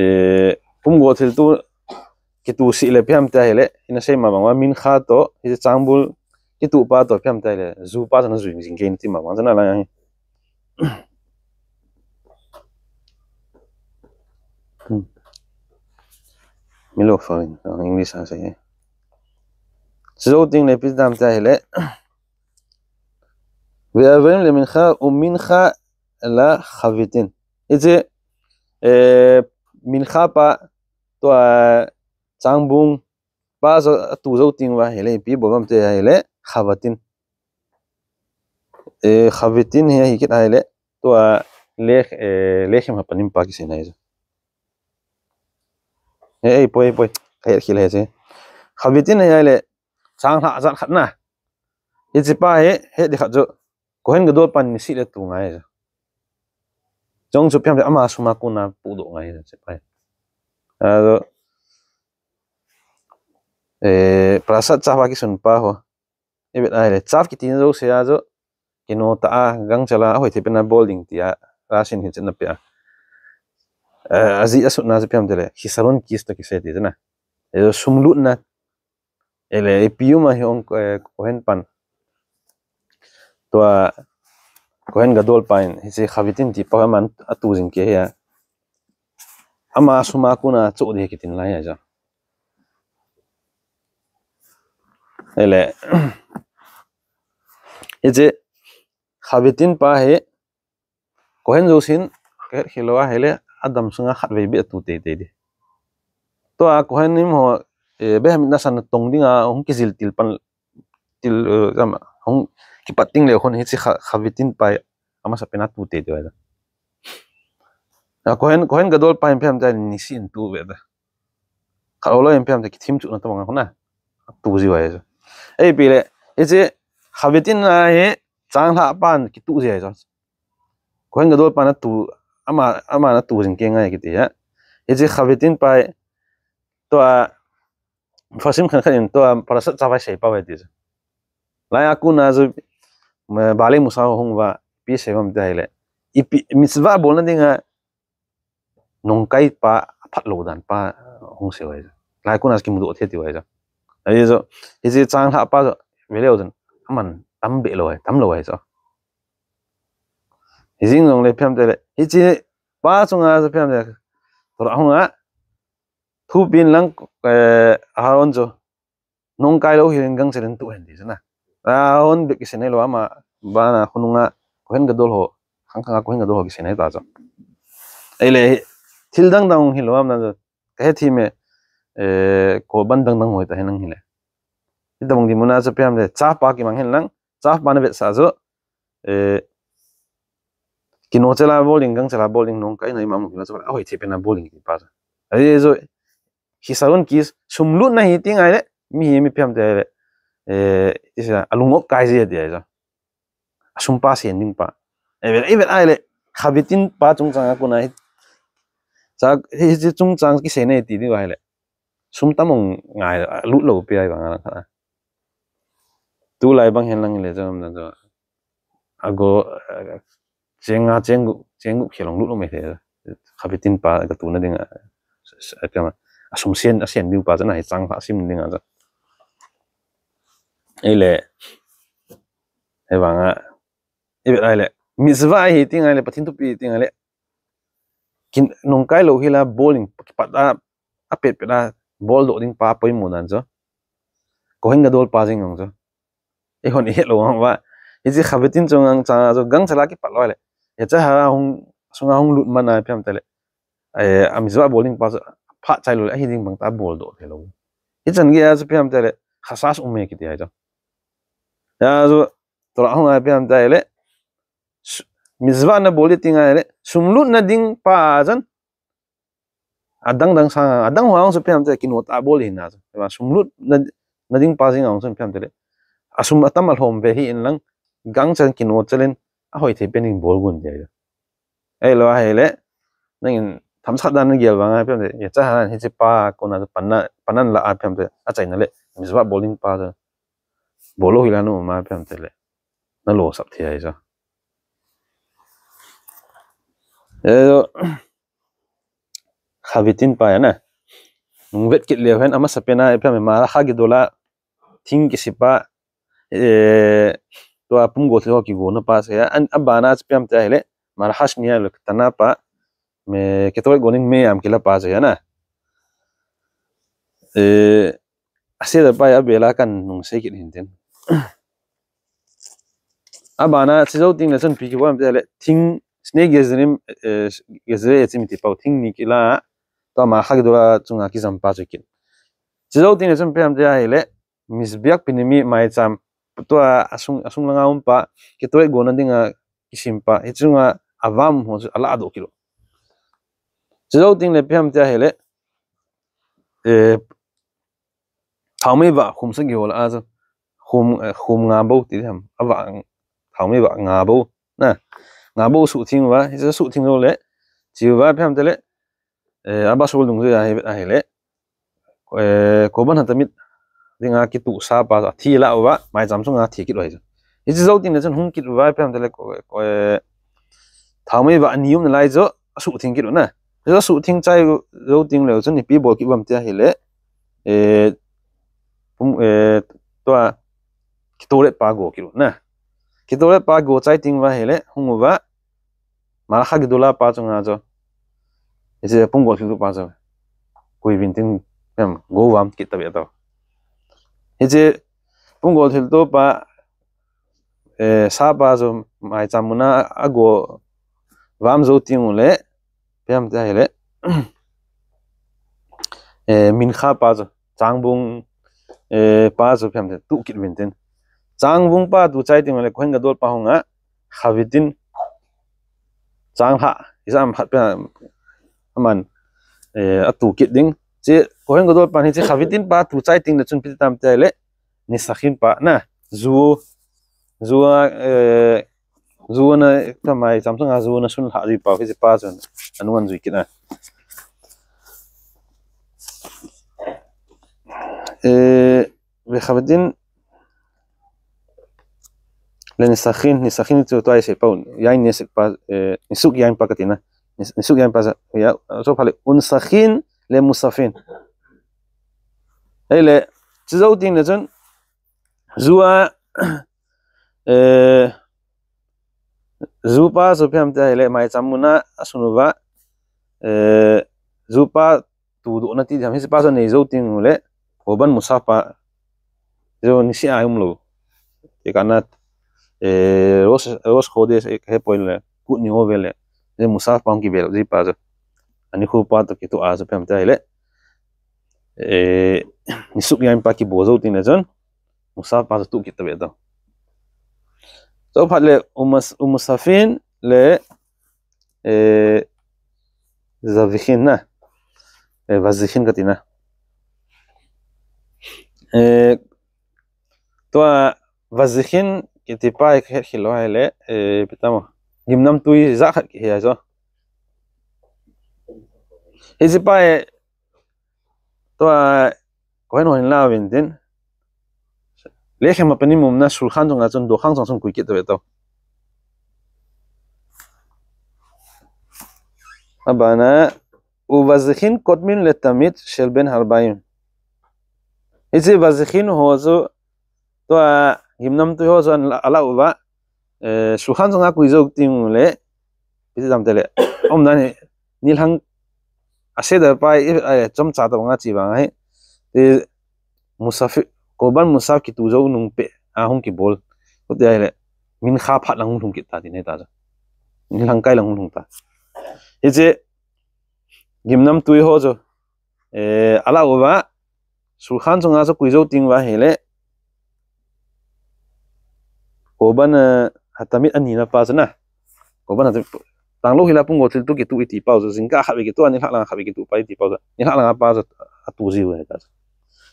Eh, pumgol thiltu kitu sih le ipi ham tia ahile, ina sei ma bang uva mincha toh, hiche changbung kitu pa toh ipi ham tia ahile, ju pa chu ana jui jing kei nati ma bang chu na lai. Hmm. Milo foreign, English a sei. Chujou teng le ipi ham tia ahile, Ve'evarim le mincha, umincha la chavitin. Hiche, eh, mincha pa, tua, changbung pa chu atu jou teng uva ahile, ipi bol ham tia ahile, chavitin. Eh, chavitin hi, hi kit ahile, tua, le, eh, lechem hapanim pa kiseina hi chu. Ei, poi, poi, kahet khel e chu. Chavitin hi ahile, changlhah jat khat na. Hiche pa hi, het di khat chu, Kohen Gadol pan nisih le tu ngai chu. Chong chu ipi ham tia ama sum a kona pudoh ngai chu, hiche pa hi. A chu, eh, parashat chav a kisun pa ho. Ivet ahile, chav kiti jouse a chu, kino tah a, gangchel a, ahoi thei pen a bol ding tia, Rashin hin chetna pe a. Eh, ajeh asutna chu ipi ham tia ahile, chisaron kis toh kisei ti chu na. Eh, sum lutna. Ele, ipi um a hi ong, eh, Kohen pan. Tua, Kohen Gadol pan, hiche chavitin ti pa aman atu jing kei hi a. Ama sum a kona chu di kitin lai a chu. Ele, hiche chavitin pa hi, Kohen jousen, kahet khel lou ahile, adam sunga khatvei beh atu teitei di. Tua Kohen nim ho, eh, Beit Hamikdash sana tong dinga, hung kijil til pan, til, eh, jam, hung kipat teng le khun hiche cha-, chavitin pa hi, amasa pen atu teitei uva. A Kohen, Kohen Gadol pa hin ipi ham tia nisih in tu ve ta. Khat lou lou hin ipi ham tia kithim chuhna tobang a khun a. Tu jiu ahi chu. Ei, ipi le, hiche chavitin a hi changlhah pan kitu ji ahi chu. Kohen Gadol pan atu, ama, aman atu jing kei ngai kiti a. Hiche chavitin pa hi, tua, Mepharshim khat khat in tua parashat chav a sei pau ve ti chu. Lai a kona chu, ma, Baalei Mussar ho hung uva, ipi sei uvem tia ahile. Ipi, mitzvah bolna dinga, nungkai pa, aphat lou dan pa, hung sei uve chu. Lai kona chu kimudoh thei ti uve chu. Ahi chu, hiche changlhah pa chu, ve leu chun, aman tam beh lou ahi, tam lou ahi chu. Hijeng jongle ipi ham tia ahile, hiche pa chunga chu ipi ham tia ahile, Torah hung a, thupeh in lang, eh, Aaron chu, nungkai lou hel in gangchel in tu hen ti chu na. Aaron beh kisei nai lou, ama bana khonung a Kohen Gadol ho, khang khang a Kohen Gadol ho kisei nai ta chu. Ahile, thil dang dang hi lou am na chu, kahe thei me, eh, korban dang dang hoi ta hen lang hile. Hitobang dinmun a chu ipi ham tia ahile, chav pa kimang hen lang, chav pa na vetsah chu, eh, kino chel a bol ding, gangchel a bol ding, nungkai na ima mu kila chu, ahoi thei pen a bol ding ti pa chu. Ahi chu, chisaron kis, sum lutna hi ti ngai le, mi hi mi ipi ham tia ahile, eh, isa, alung o kai ji ti ahi chu. Asum pa sen ding pa. Ivet, ivet ahile, chavitin pa chungchang a kona hi. Cha, hi, hiche chungchang kisei nai ti diu ahile. Sum tam ong ngai, lut lou pi ahi vang a lang khat a. Tulai bang hen lang le chu, na chu. Ago, eh, cheng nga, cheng gup, cheng gup khel ong lut lou mai thei. Chavitin pa ka tuna ding a, a, a, a sum sen, a sen diu pa chu na hi changlhah sim ding a chu. Ahile, hivang a, ivet ahile, mitzvah hi ti ngai le, Pathen thupeh ti ngai le, kin, nungkai lou hel a bol ding, kipat a, apet pet a, bol doh ding pa poimo dan chu. Kohen Gadol pa jeng jong chu. Eihon ihet lou vang uva. Hiche khavitin chunga chang a chu gangchel a kipat lou le. Yetzer hara hung, sunga hung lut man a ipi ham tile. Eh, a mitzvah bol ding pa chu phat chai lou le, ahi ding bang ta bol doh thei lou. Hichan gei a chu ipi ham tile, chashash um e kiti ahi chu. Ya chu, Torah hung a ipi ham tile, su-, mitzvah na bol ding ti ngai le, sum lutna ding pa a chun, adang dang sang, adang ho a hung chu ipi ham tile, kino tah bol hi na chu. Sum lutna, na ding pa jing a hung chu ipi ham tile. A sum atam alhom ve hih in lang, gangchel kino chel in, ahoi thei pen in bol gun ti ahi. Ahilou ahile, nangin themkhat dan na gel vang a ipi ham tile, yetzer hara hiche pa kona chu pan na, pan na la a ipi ham tile, achaina le, mitzvah bol ding pa chu. Bol lou hi la nu ma ipi ham tile. Na losap thei ahi chu. Eh, khavitin pa ya na. Nung vet kit leu hen amasa pen a ipi ham, Ma'aracha Gedola thing kisem pa, eh, tua pumgol thil ho kigona pa chu ya. An, abana chu ipi ham tia ahile, Ma'aracha Shniya le Ketana pa, me, Ketoret Gonim meyam kila pa chu ya na. Eh, a seder pa ya bela kan nung sei kit hin tin. Abana, chu jou teng le chun ipi kibol ham tia ahile, thing, Shnei Gezerim, eh, Gezerei Etzim ti pau, thing ni kila, tua Ma'aracha Gedola chunga kijam pa chu kit. Chu jou teng le chun ipi ham tia ahile, Mizbeach Pnimi maicham, tua asung, asung langa um pa, Ketoret gona dinga kisem pa, hichunga avam ho chu ala doh kit lou. Chu jou teng le ipi ham tia ahile, eh, thaomei vah khum sagi ho la a chu, khum, eh, khum nga bou ti ham, avah, thaomei vah nga bou, na, nga bou suhtheng uva, hichu suhtheng lou le, chu uva ipi ham tile, eh, abasol dungjui a ahi, ahile, eh, Korban Hatamid dinga kituh sa pa, athi la uva, maicham chunga thi kit lou ahi chu. Hichu jou teng le chun hung kit uva, ipi ham tile, ko, ko, eh, thaomei vah ani um nalai chu, asuhtheng kit u na. Hichu asuhtheng chai jou teng le chun ipi bol kit u ham tia ahile, eh, pum, eh, tua, Ketoret pa go kit u na. Ketoret pa go chai teng uva ahile, hung uva, Ma'aracha Gedola pa chunga chu. Hiche pumgol thilto pa chu. Kui vin tin, em, go vam kit ta ve tau. Hiche pumgol thilto pa, eh, sa pa chu maicham muna ago vam jou teng u le, ipi ham tia ahile, eh, mincha pa chu, changbung, eh, pa chu ipi ham tia, tuh kit vin tin. Changbung pa tuh chai teng u le, Kohen Gadol pa hung a, khavitin, changlhah, isa am hat pe, aman, eh, atuh kit ding. Hiche, Kohen Gadol pan hiche khavitin pa tuh chai teng le chun ipi ti tam tia ahile, Nisachin pa, na, zu, zu a, eh, zu na, tua maicham chunga zu na sun lhah ji pa, hiche pa chun, anung an jui kit na. Eh, ve khavitin, le Nisachin, Nisachin chu tua isei pau, yain nesek pa, eh, nisuk yain pa kati na, nis-, nisuk yain pa sa, ya, so phale, unsachin le musafin. Ahile, chu jou teng le chun, zu a, eh, zu pa chu ipi ham tia ahile, maicham muna asun uva, eh, zu pa tuh doh na ti ham, hiche pa chu nei jou teng u le, Korban Musaf pa, jo niseh a um lou. Ti kana, eh, Rosh, Rosh Chodesh, eh, he poi le, kut ni ho ve le, je Musaf pa hung kivel ji pa chu. Ani khu pa toh kitoh a chu ipi ham tia ahile, eh, nisuk yain pa kibol jou teng le chun, Musaf pa chu tuh kit ta ve tau. Chu phat le umas-, umusafin le, eh, zavichin na. Eh, vazichin kati na. Eh, tua vazichin kiti pa hi kahet khel lou ahile, eh, ipi ti mo. Gimnamtui ja khat kihe a chu. Hiche pa hi, tua, Kohen hon la vin tin. Lechem hapanim umna shulchan chunga chun dokhang chunga chun kui kit ta ve tau. Abana, uvazichin kotmin letamid shel ben harbaim. Hiche vazichin ho chu, tua gimnamtui ho chu an la, ala uva, eh, shulchan chunga kui jou teng u le, ipi ti tam tile. Umdan hi, nilhang a seder pa, eh, chomcha tabang a che vang ahi. Ti musaf, Korban Musaf kituh jou nung pet a hung kibol. Khuti ahile. Minkha phat lang hung lhung kit ta ti nei ta chu. Nilhang kai lang hung lhung ta. Hiche gimnamtui ho chu, eh, ala uva, Shulchan chunga chu kui jou ting uva hile, Korban, eh, Hatamid anina pa chu na. Korban Hatamid, tanglou hila pung go thil tu kitu iti pau chu, jingkah khat ve kitu, nilhah lang khat ve kitu pa iti pau chu, nilhah lang pa chu atu jiu ahi ta chu.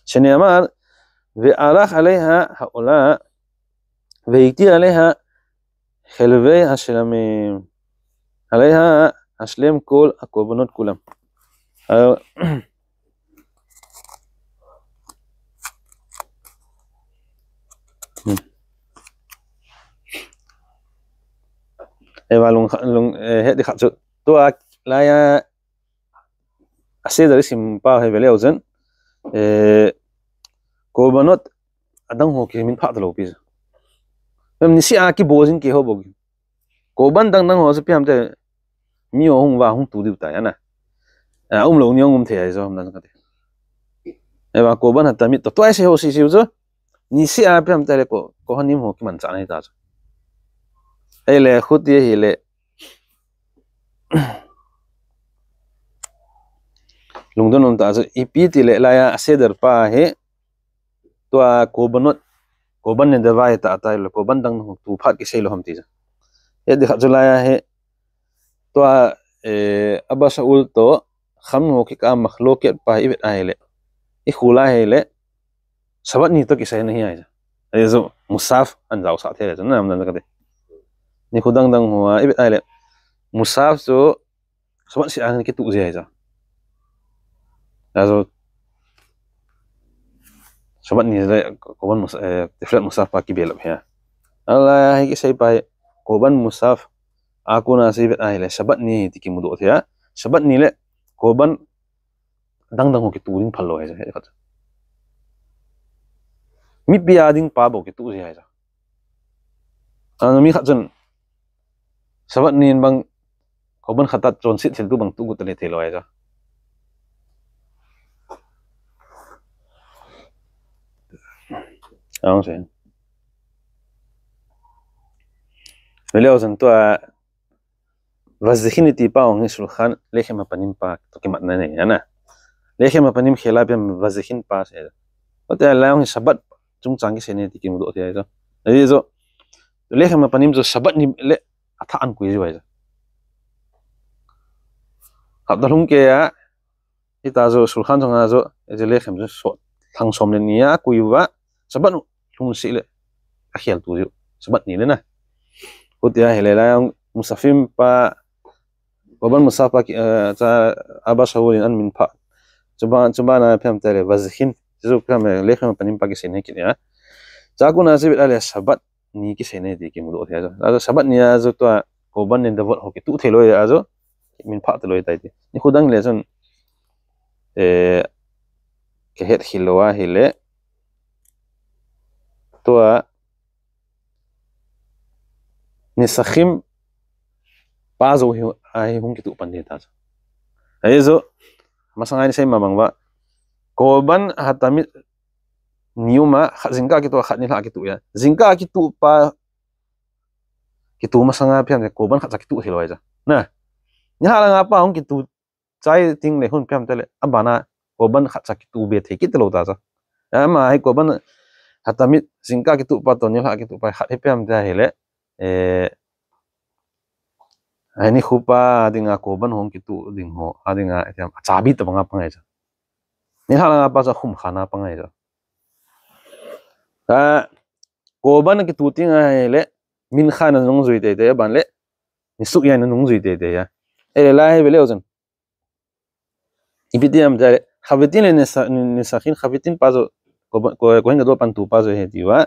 Shenema, ve'arach aleha ha'olah, ve'iktir aleha helvei hashlamim. Aleha hashlim kol hakorbanot kulam. Ah, hmm. Eva lung, lung, eh, het di khat chu. Tua laiya, a seder isim pa hi veleu chun, eh, Korbanot adang ho kiminphah talou pi chu. Em, niseh a kibol jing kei ho bou. Korban dang dang ho chu ipi ham itile, mi ho hung uva hung tu diu tai ana. A, umlou ni hung um thei ahi chu, ham dan kati. Eva Korban Hatamid to, tua ise ho sisiu chu. Niseh a ipi ham itile ko, Kohanim ho kimanchah na ahi ta chu. Ahile, khuti ahile. Lungdon um ta chu, ipi tile laiya a seder pa hi, tua Korbanot, Korban Nedava ta, ta le Korban dang ho tu phat kisei lou ham ti chu. Hiche di khat chu laiya hi, tua, eh, Abba Shaul to Ham ho kikah a mahloket pa i vet ahile, i khol ahile, Sabbath ni to kisei na hi ahi. Ahi chu, Musaf ahin jaosah thei le chu, na, na, na, kati. Nikho dang dang hoa i vet ahile, Musaf chu Sabbath seh a kitu ji ahi chu. Ahi chu, Sabbath ni le, Korban Mus-, eh, Tefillat Musaf pa kibelap hi a. Ala hi kisei pa hi, Korban Musaf, a kona chu i vet ahile, Sabbath ni ti kimudoh thei a. Sabbath ni le, Korban dang dang ho kitu ding phal lou ahi chu, he khat chu. Mipi a ding pa bou kitu ji ahi chu. Ano mi khat chun, Sabbath ni in bang, Korban Khatat chonset thil tu bang tu got le thei lou ahi chu. Ang sen. Veleu chun tua, Vazikhin iti pa hung hi Shulchan Lechem Hapanim pa to kimat na nei, ana. Lechem Hapanim khela ipi ham Vazikhin pa sei. Tua lai hung hi Sabbath chungchang kisei ne ti kimudoh thei ahi chu. Ahi chu. Lechem Hapanim chu Sabbath ni le athah ahin kui ji ahi chu. Hapta lhung kei a, Hita chu, Shulchan chunga chu, hiche Lechem chu so, lhang som le ni a kui uva, Sabbath lhung seh le, akhel tu chu, Sabbath ni le na. Hutia hile lai, Musafim pa, Korban Musaf pa ki, eh, cha, Abba Shaul in ahin minphah. Chuban, chuban a ipi ham itile, Vazikhin, chu ipi ham, Lechem Hapanim pa kisei ne kit a. Chua kona chu i vet a le Sabbath ni kisei ne ti kimudoh thei a chu. Achu Sabbath ni a chu tua Korban Nedavot ho kitu thei lou a chu, minphah talou tai ti. Nikho dang le chun, eh, kihet khel lou ahile, tua Nesachim pa jou hi, ahi hung kitu pan ding ta chu. Ahi chu, masang a i sei ma bang uva, Korban Hatamid ni um a, khat jingkah kitu, khat nilhah kitu a. Jingkah kitu pa, kitu masang a ipi ham itile Korban khatcha kitu thei lou ahi chu. Na. Nilhah lang a pa hung kitu chai teng le hun ipi ham itile, abana Korban khatcha kitu be thei kit lou ta chu. Ama hi Korban Hatamid jingkah kitu pa to nilhah kitu pa khat hi ipi ham itile hile, eh, ahi nikho pa dinga Korban hung kitu ding ho, a dinga, ipi ham, achabi tabang a pang ahi chu. Nilhah lang a pa chu akhum khan a pang ahi chu. A, Korban kitu teng ahile, Mincha in anung jui teitei, aban le, Nisuk Yain in anung jui teitei a. Ahile lai hi ve leu chun. Ipi ti ham itile, Chavitin le Nesa-, Nesachin, Chavitin pa chu, Ko-, Ko-, Kohen Gadol pan tu pa chu ahi ti uva.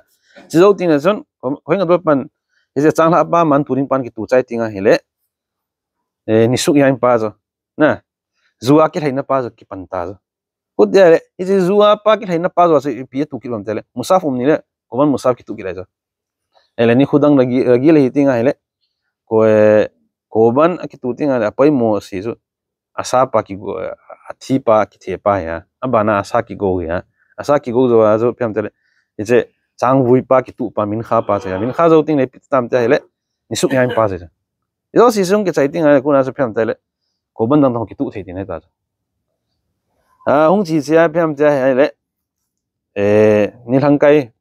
Chujou teng le chun, Ko-, Kohen Gadol pan, hiche changlhah pa man tu ding pan kitu chai teng ahile, eh, Nisuk Yain pa chu. Na, ju a kilhaina pa chu kipan ta chu. Hutia le, hiche ju a pa kilhaina pa chu ipi a tu kit ham itile, Musaf um ni le, Korban Musaf kitu kit ahi chu. Ahile nikho dang ragi, ragi le hi teng ahile, ko, eh, Korban akitu teng ahile, apoimo se chu, asa pa kigo, athi pa kithe pa hi a, abana asa kigo hi a, asa kigo jou a chu ipi ham itile, hiche, changvui pa, kituh pa, minkha pa chu. Minkha jou teng le ipi tam tia ahile, nisuk ngai pa chu. Ijo si sung kichai teng ahile, kona chu ipi ham tia ahile, korban dang dang ho kituh thei tina ta chu. A, hung chi chi a ipi ham tia ahile, eh, nilhang kai,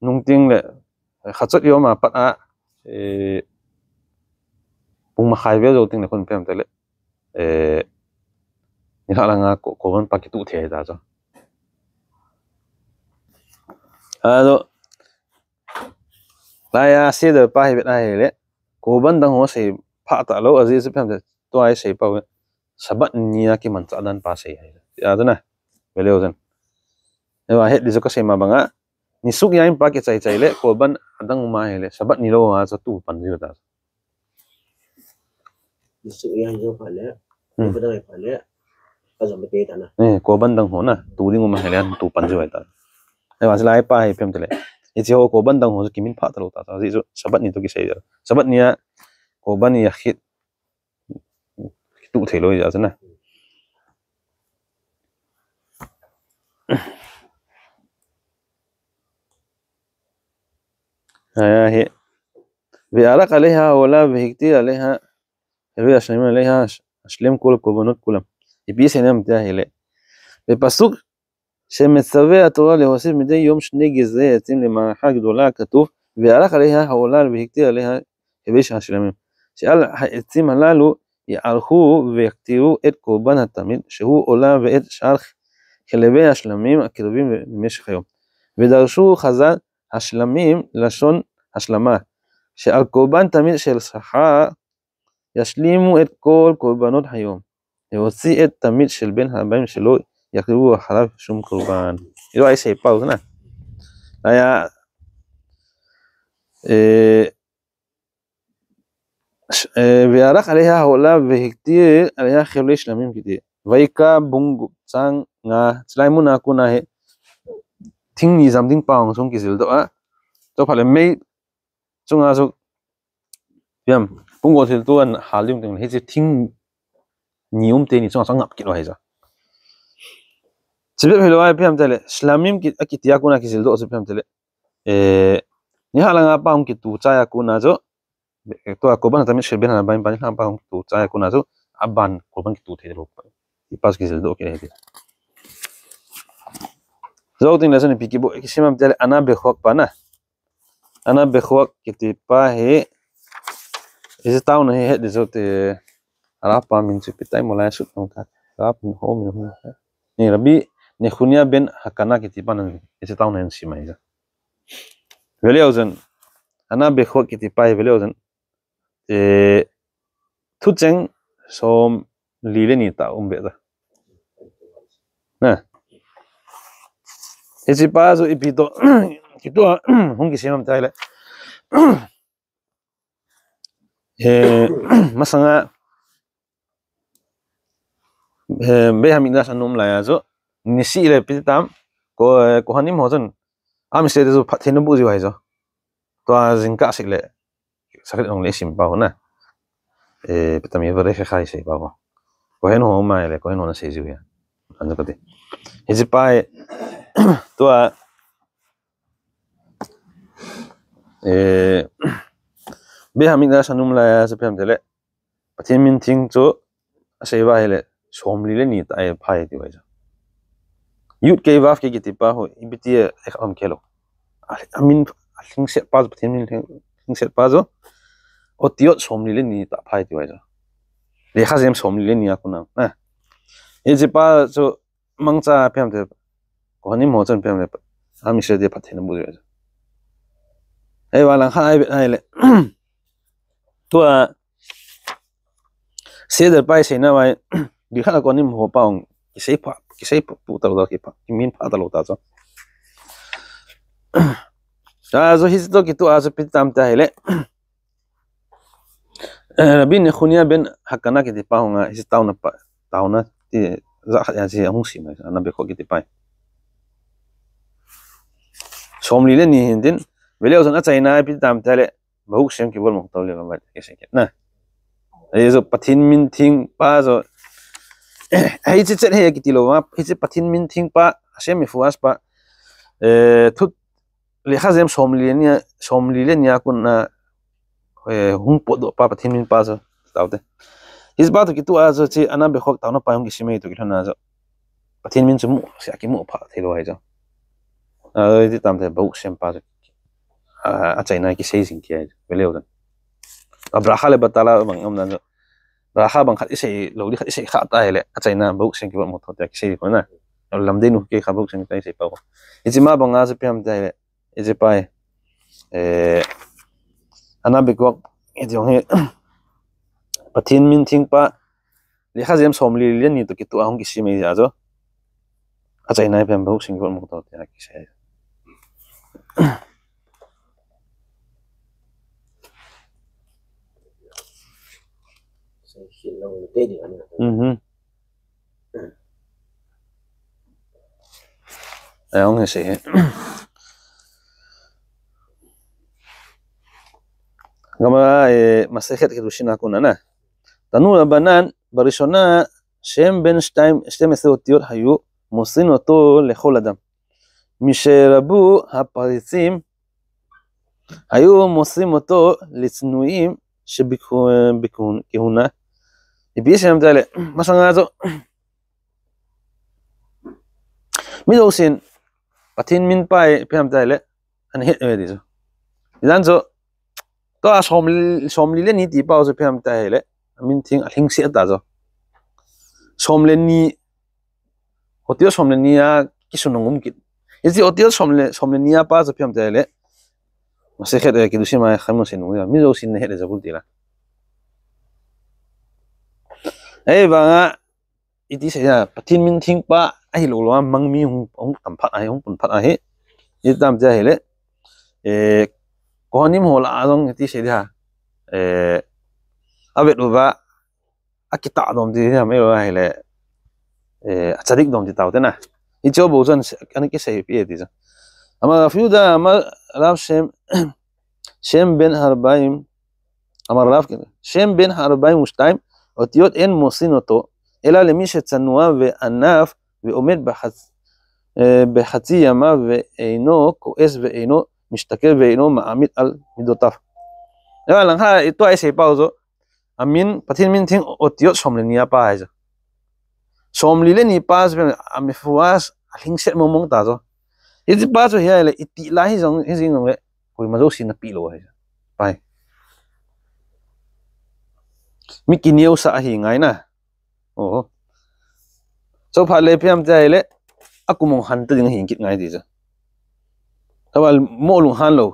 nung teng le, eh, khat chot i um a pat a, eh, pung makhai vel jou teng le khun ipi ham tia ahile, eh, nilhah langa ko-, korban pa kituh thei ta chu. Ajo, laiya seder pa hi vet ahile, korban dang ho sei pha talou, ajeh chu ipi ham tia, tua hi sei pa u, Sabbath ni a kimanchah dan pa sei ahile. Tia chu na, veleu chun. Eiva het di chu kasei ma banga, nisuk ngai pa kichai chai le, korban adang um ahile, Sabbath ni lou a chu tu pan jiu ta. Nisuk ngai jou pha le, Hmm. korban dang pha le, ka jom pe ta na. Eh, korban dang ho na, tu ding um ahile, tu pan jiu ta. Eiva, hilai pa hi ipi ham tia ahile, hiche ho korban dang ho chu kimin pha talou ta. Ajeh chu Sabbath ni toh kisei. Sabbath ni a, korban ni a khit, kituh thei lou jeh a chu na. Aya hi. וערק עליה העולה והקטיר עליה חלבי השלמים עליה, השלם כל הקרבנות כולם. Ipi seina ham tia ahile, בפסוק שמצווה התורה להוסיף מדי יום שני גזרי עצים למערכה גדולה, כתוב, וערק עליה העולה והקטיר עליה חלבי השלמים, שעל העצים הללו יערכו ויקטירו את קרבן התמיד, שהוא עולה ואת שאר חלבי השלמים הקרובים במשך היום. ודרשו חז"ל השלמים לשון השלמה, שעל קרבן תמיד של שכר ישלימו את כל קרבנות היום, להוציא את תמיד של בין הערביים שלא יקריבו אחריו שום קרבן. Ijo a isei pau na. Aya, eh, ש-, eh, וערק עליה העולה והקטיר עליה חלבי שלמים kiti. ויקרא bung gup chang nga, chulai mun a kona hi thing ni jam ding pa hung sung kijil doh a. Chuphat le mei chunga chu, ipi ham, pung gol thil tu ahal ding teng le, hiche thing ni um teni chunga chu angap kit u ahi chu. Chubep hilou a ipi ham tia ahile, shlamim ki, akiti a kona kijil doh chu ipi ham tia ahile, eh, nilhah langa pa hung kitu chai a kona chu, tua korban tamit shel ben hana ban, nilhah pa hung kitu chai a kona chu, aban korban kitu thei lou. Ipa chu kijil doh kit ahi ti. Jou teng le chun ipi kibo, kisim ham tia ahile, Anna Bechuak pa na. Anna Bechuak kiti pa hi, hiche taona hi het ding chu te, Arab pa min chu ipi tai mo lai sut nung ta. Arab min ho min ho. Ni Rabbi Nechunia ben Hakana kiti pa na, hiche taona hin sim ahi. Veleu chun, Anna Bechuak kiti pa hi veleu chun, eh, thucheng som li le ni tah um be ta. Na. Hiche pa chu ipi toh, kitu a, hung kisem ham tia ahile. Eh, masanga, eh, Beit Hamikdash ana um lai a chu, nisi le ipi tam, ko, eh, Kohanim ho chun, Am Yisrael te chu phatthei ana boh jiu ahi chu. Tua jingkah seh le, Shachrit hung le isim pa ho na. Eh, ipi tam Yivarech Echa isei pa ho. Kohen ho um a le, Kohen ho ana sei jiu ahi. Ana kati. Hiche pa hi, tua, eh, Beit Hamikdash ana um lai a chu ipi ham tia ahile, Pathen min theng chu asei uva ahile, som li le ni tah a phai tiu ahi chu. Yud Kei Vav Kei kiti pa ho, ipi ti a, eh, um kei lou. A, amin, alhingset pa chu, Pathen min lhing, lhingset pa chu, otiot som li le ni tah a phai tiu ahi chu. Lekha jem som li le ni a kona. Eh. Hiche pa chu, mangcha ipi ham tia, Kohanim ho chun ipi ham tia, Am Yisrael te phatthei ana boh jiu ahi chu. Ahivang lang khat a ivet ahile. Tua, Seder pa isei nauva, dikhat a Kohanim ho pa hung, kisei pha, kisei pha, pu talou ta, kipha, kimin pha talou ta chu. A, chu hiche toh kitu a chu ipi tam tia ahile. Eh, Rabbi Nechunia ben Hakana kiti pa hung a, hiche taona pa, taona ti, ja khat a hiche hung sim ahi, Anna Bechuak kiti pa. Som li le ni hin tin, veleu chun achaina ipi tam tia ahile, Baruch Shem Kivol Moktav Le'olam Va'ed kisei kit na. Ahi chu Pathen min theng pa chu, eh, hiche chet hi kiti lou va, hiche Pathen min theng pa, Hashem Mefuash pa, eh, thut, lekha jem somli le ni a, somli le ni a kon a, eh, hung potdoh pa Pathen min pa chu, taute. Hiche pa toh kitoh a chu hiche Anna Bekhok taona pa hung kisem e toh kilhon a chu Pathen min chu mu, sia kimu pha thei lou ahi chu. A, ti tam te Baruch Shem pa chu. A, achaina kisei jing kei ahi chu. Ve leu tan. A bracha le batala bang um dan chu. Bracha bang khat isei lou di khat isei kha ta ahile. Achaina Baruch Shem kibol mo tho te kisei ko na. Lamdei nu kei kha Baruch Shem ta isei pa ko. Hiche ma bang a chu ipi ham ti ahile. Hiche pa hi, eh, Anna Bekhok, hiti jong hi, Pathen min theng pa, lekha jem somli le ni toh kitoh a hung kisem e jeh a chu. Achaina ipi ham Baruch Shem kibol mo tho te kisei. Mhm. Ahung hi sei hi. Gama, eh, Masechet Kiddushin a kon a na. Tanu Rabbanan, barishona, Shem ben shtaim, shtem esre otiyot hayu, mosin oto lechol adam. Misherabu haparitzim, hayu mosin oto litsnuim shebikhu-, bikhu-, kihuna. Ipi isei ham ti ahile, masanga chu. Mi jousen, Pathen min pa hi ipi ham ti ahile, ana het e ti chu. Ijan chu, tua som, somli le ni ti pa chu ipi ham ti ahile, amin theng alhingset ta chu. Som le ni, otiyot som le ni a kisun hung um kit. Hiche otiyot som le, som le ni a pa chu ipi ham ti ahile, Masechet, eh, Kiddushin ma khamun sei nung, mi jousen nahet le jabul ti la. Ahivanga, iti sei a, Pathen min theng pa, ahilou lou a, mangmi hung, hung tam phat ahi, hung pun phat ahi. Iti tam ti ahile, eh, Kohanim ho lah a jong iti sei dia, eh, avet uva, akitah dom ti dia, mai lou ahile, eh, atzadik dom ti taute na. Hiche bou chun, ana kisei pi e ti chu. Amar Rav Yehuda, amar Rav Shem, Shem ben Harbaim, אמר רב, שם בן הארבעים ושתיים אותיות אין מוסרין אותו, אלא למי שצנוע ועניו ועומד בחצ-, אה, בחצי ימיו ואינו כועס ואינו משתכר ואינו מעמיד על מידותיו. Ahivang lang ha, tua isei pa chu, amin, Pathen min theng otiyot som le ni a pa ahi chu. Somli le ni pa chu, amefuas, alhingset mong mong ta chu. Hiche pa chu hi ahile, iti la hi jong, hi jing jong le, koima jousen napeh lou ahi chu. Pai. Mi kineosah ahi ngai na. Oho. Chuphat le ipi ham ti ahile, akum hung han ta ding ahi kit ngai ti chu. Tua mo lunghan lou.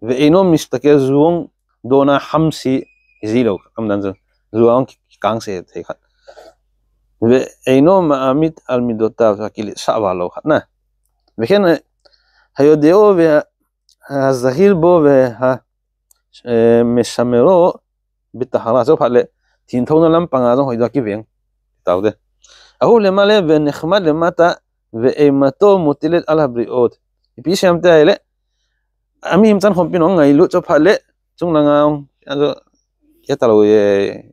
Ve'eino mishtaker, ju hung dona hamse ji lou, aum dan chu. Ju hung kikangse thei khat. Ve'eino ma'amid al midotav, kiletsah val lou khat na. Veken hayodeo ve hazahir bo ve ha, eh, meshamero bitahara, chuphat le, thinthouna lampanga jong hoidoh a kiveng. Taute. Ahu lemale venechmad lemata ve'eimato mutilet al habriot. Ipi isei ham ti ahile, ami himchan khompi nung ngailut chuphat le, chunglanga, ajo, kei talou e,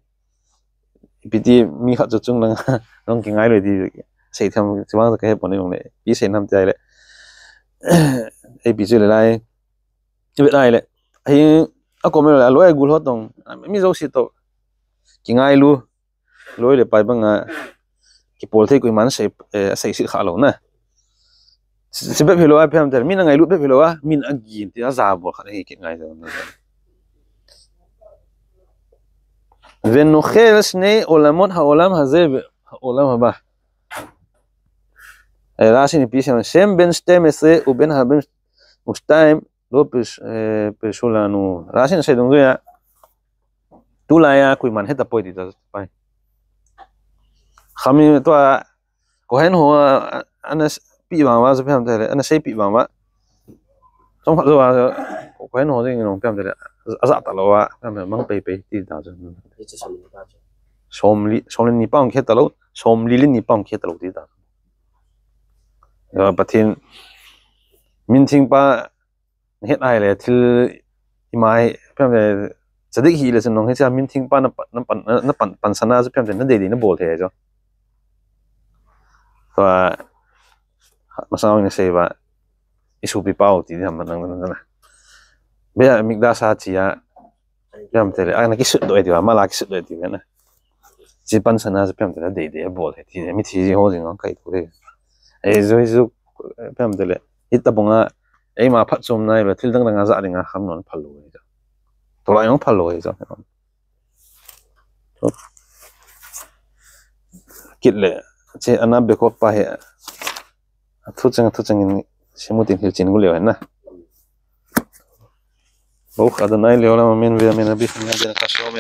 ipi ti mi khat chu chunglanga, nung kingailu ti, seithem, chuvang chu kahe pon nung le, ipi sei ham ti ahile, ipi chu le lai, ipi lai le, hi, akom le, aloi agol ho tong, mi jouse toh, kingailu, loi le pai banga, kipol thei koiman sei, eh, seiset kha lou na. Sei bep hilou a, ipi ham ti ahile, min angailut bep hilou a, min agin ti ajabol khat ahi kit ngai. Venochel shnei olamot ha'olam haze ve'olam haba. Eh, Rashin ipi sei, Shem ben shtem esre uben ha'arbaim ushtaim lo pirsh-, eh, pirshu lanu. Rashin asei dungjuia, tulaiya koiman hetapoi ti ta pai. Khami tua Kohen ho a, ana s-, pi bang uva, ipi ham ti ahile, ana seipi bang uva. Chomkhat jou a, Kohen ho jeng nung ipi ham ti ahile, ajah talou a, ipi ham ti ahile, mang peipei ti ta chu. Somli, somli ni pa hung kihe talou, somli le ni pa hung kihe talou ti ta. Pathen min theng pa, het ahile, thil ima hi, ipi ham ti ahile, tzadik hile chun nung hiche min theng pa na pan, na pan, na pan, pansana chu ipi ham ti ahile, nadei dei nabol thei chu. Tua, masang ina sei uva. Isu pi pau ti ham nang nang na. Be Mikdash a chia. Piam tele, ana kisut do ti ba, mala kisut do ti ba na. Chi pan sana piam tele dei dei bol he ti, mi thi ho jing kai tu de. Ei, zo, zo, piam tele. Ita bunga, ei ma phat chom nai lo, thil dang dang a ja ding a kham non phalo he. Tola yong phalo he. Kit le, che ana be ko pa he. Thu chang, thu chang in, simu tin hil chin gu leo he na. Baruch Adonai leolam amen ve'amen. Abi kham ya den kasho men.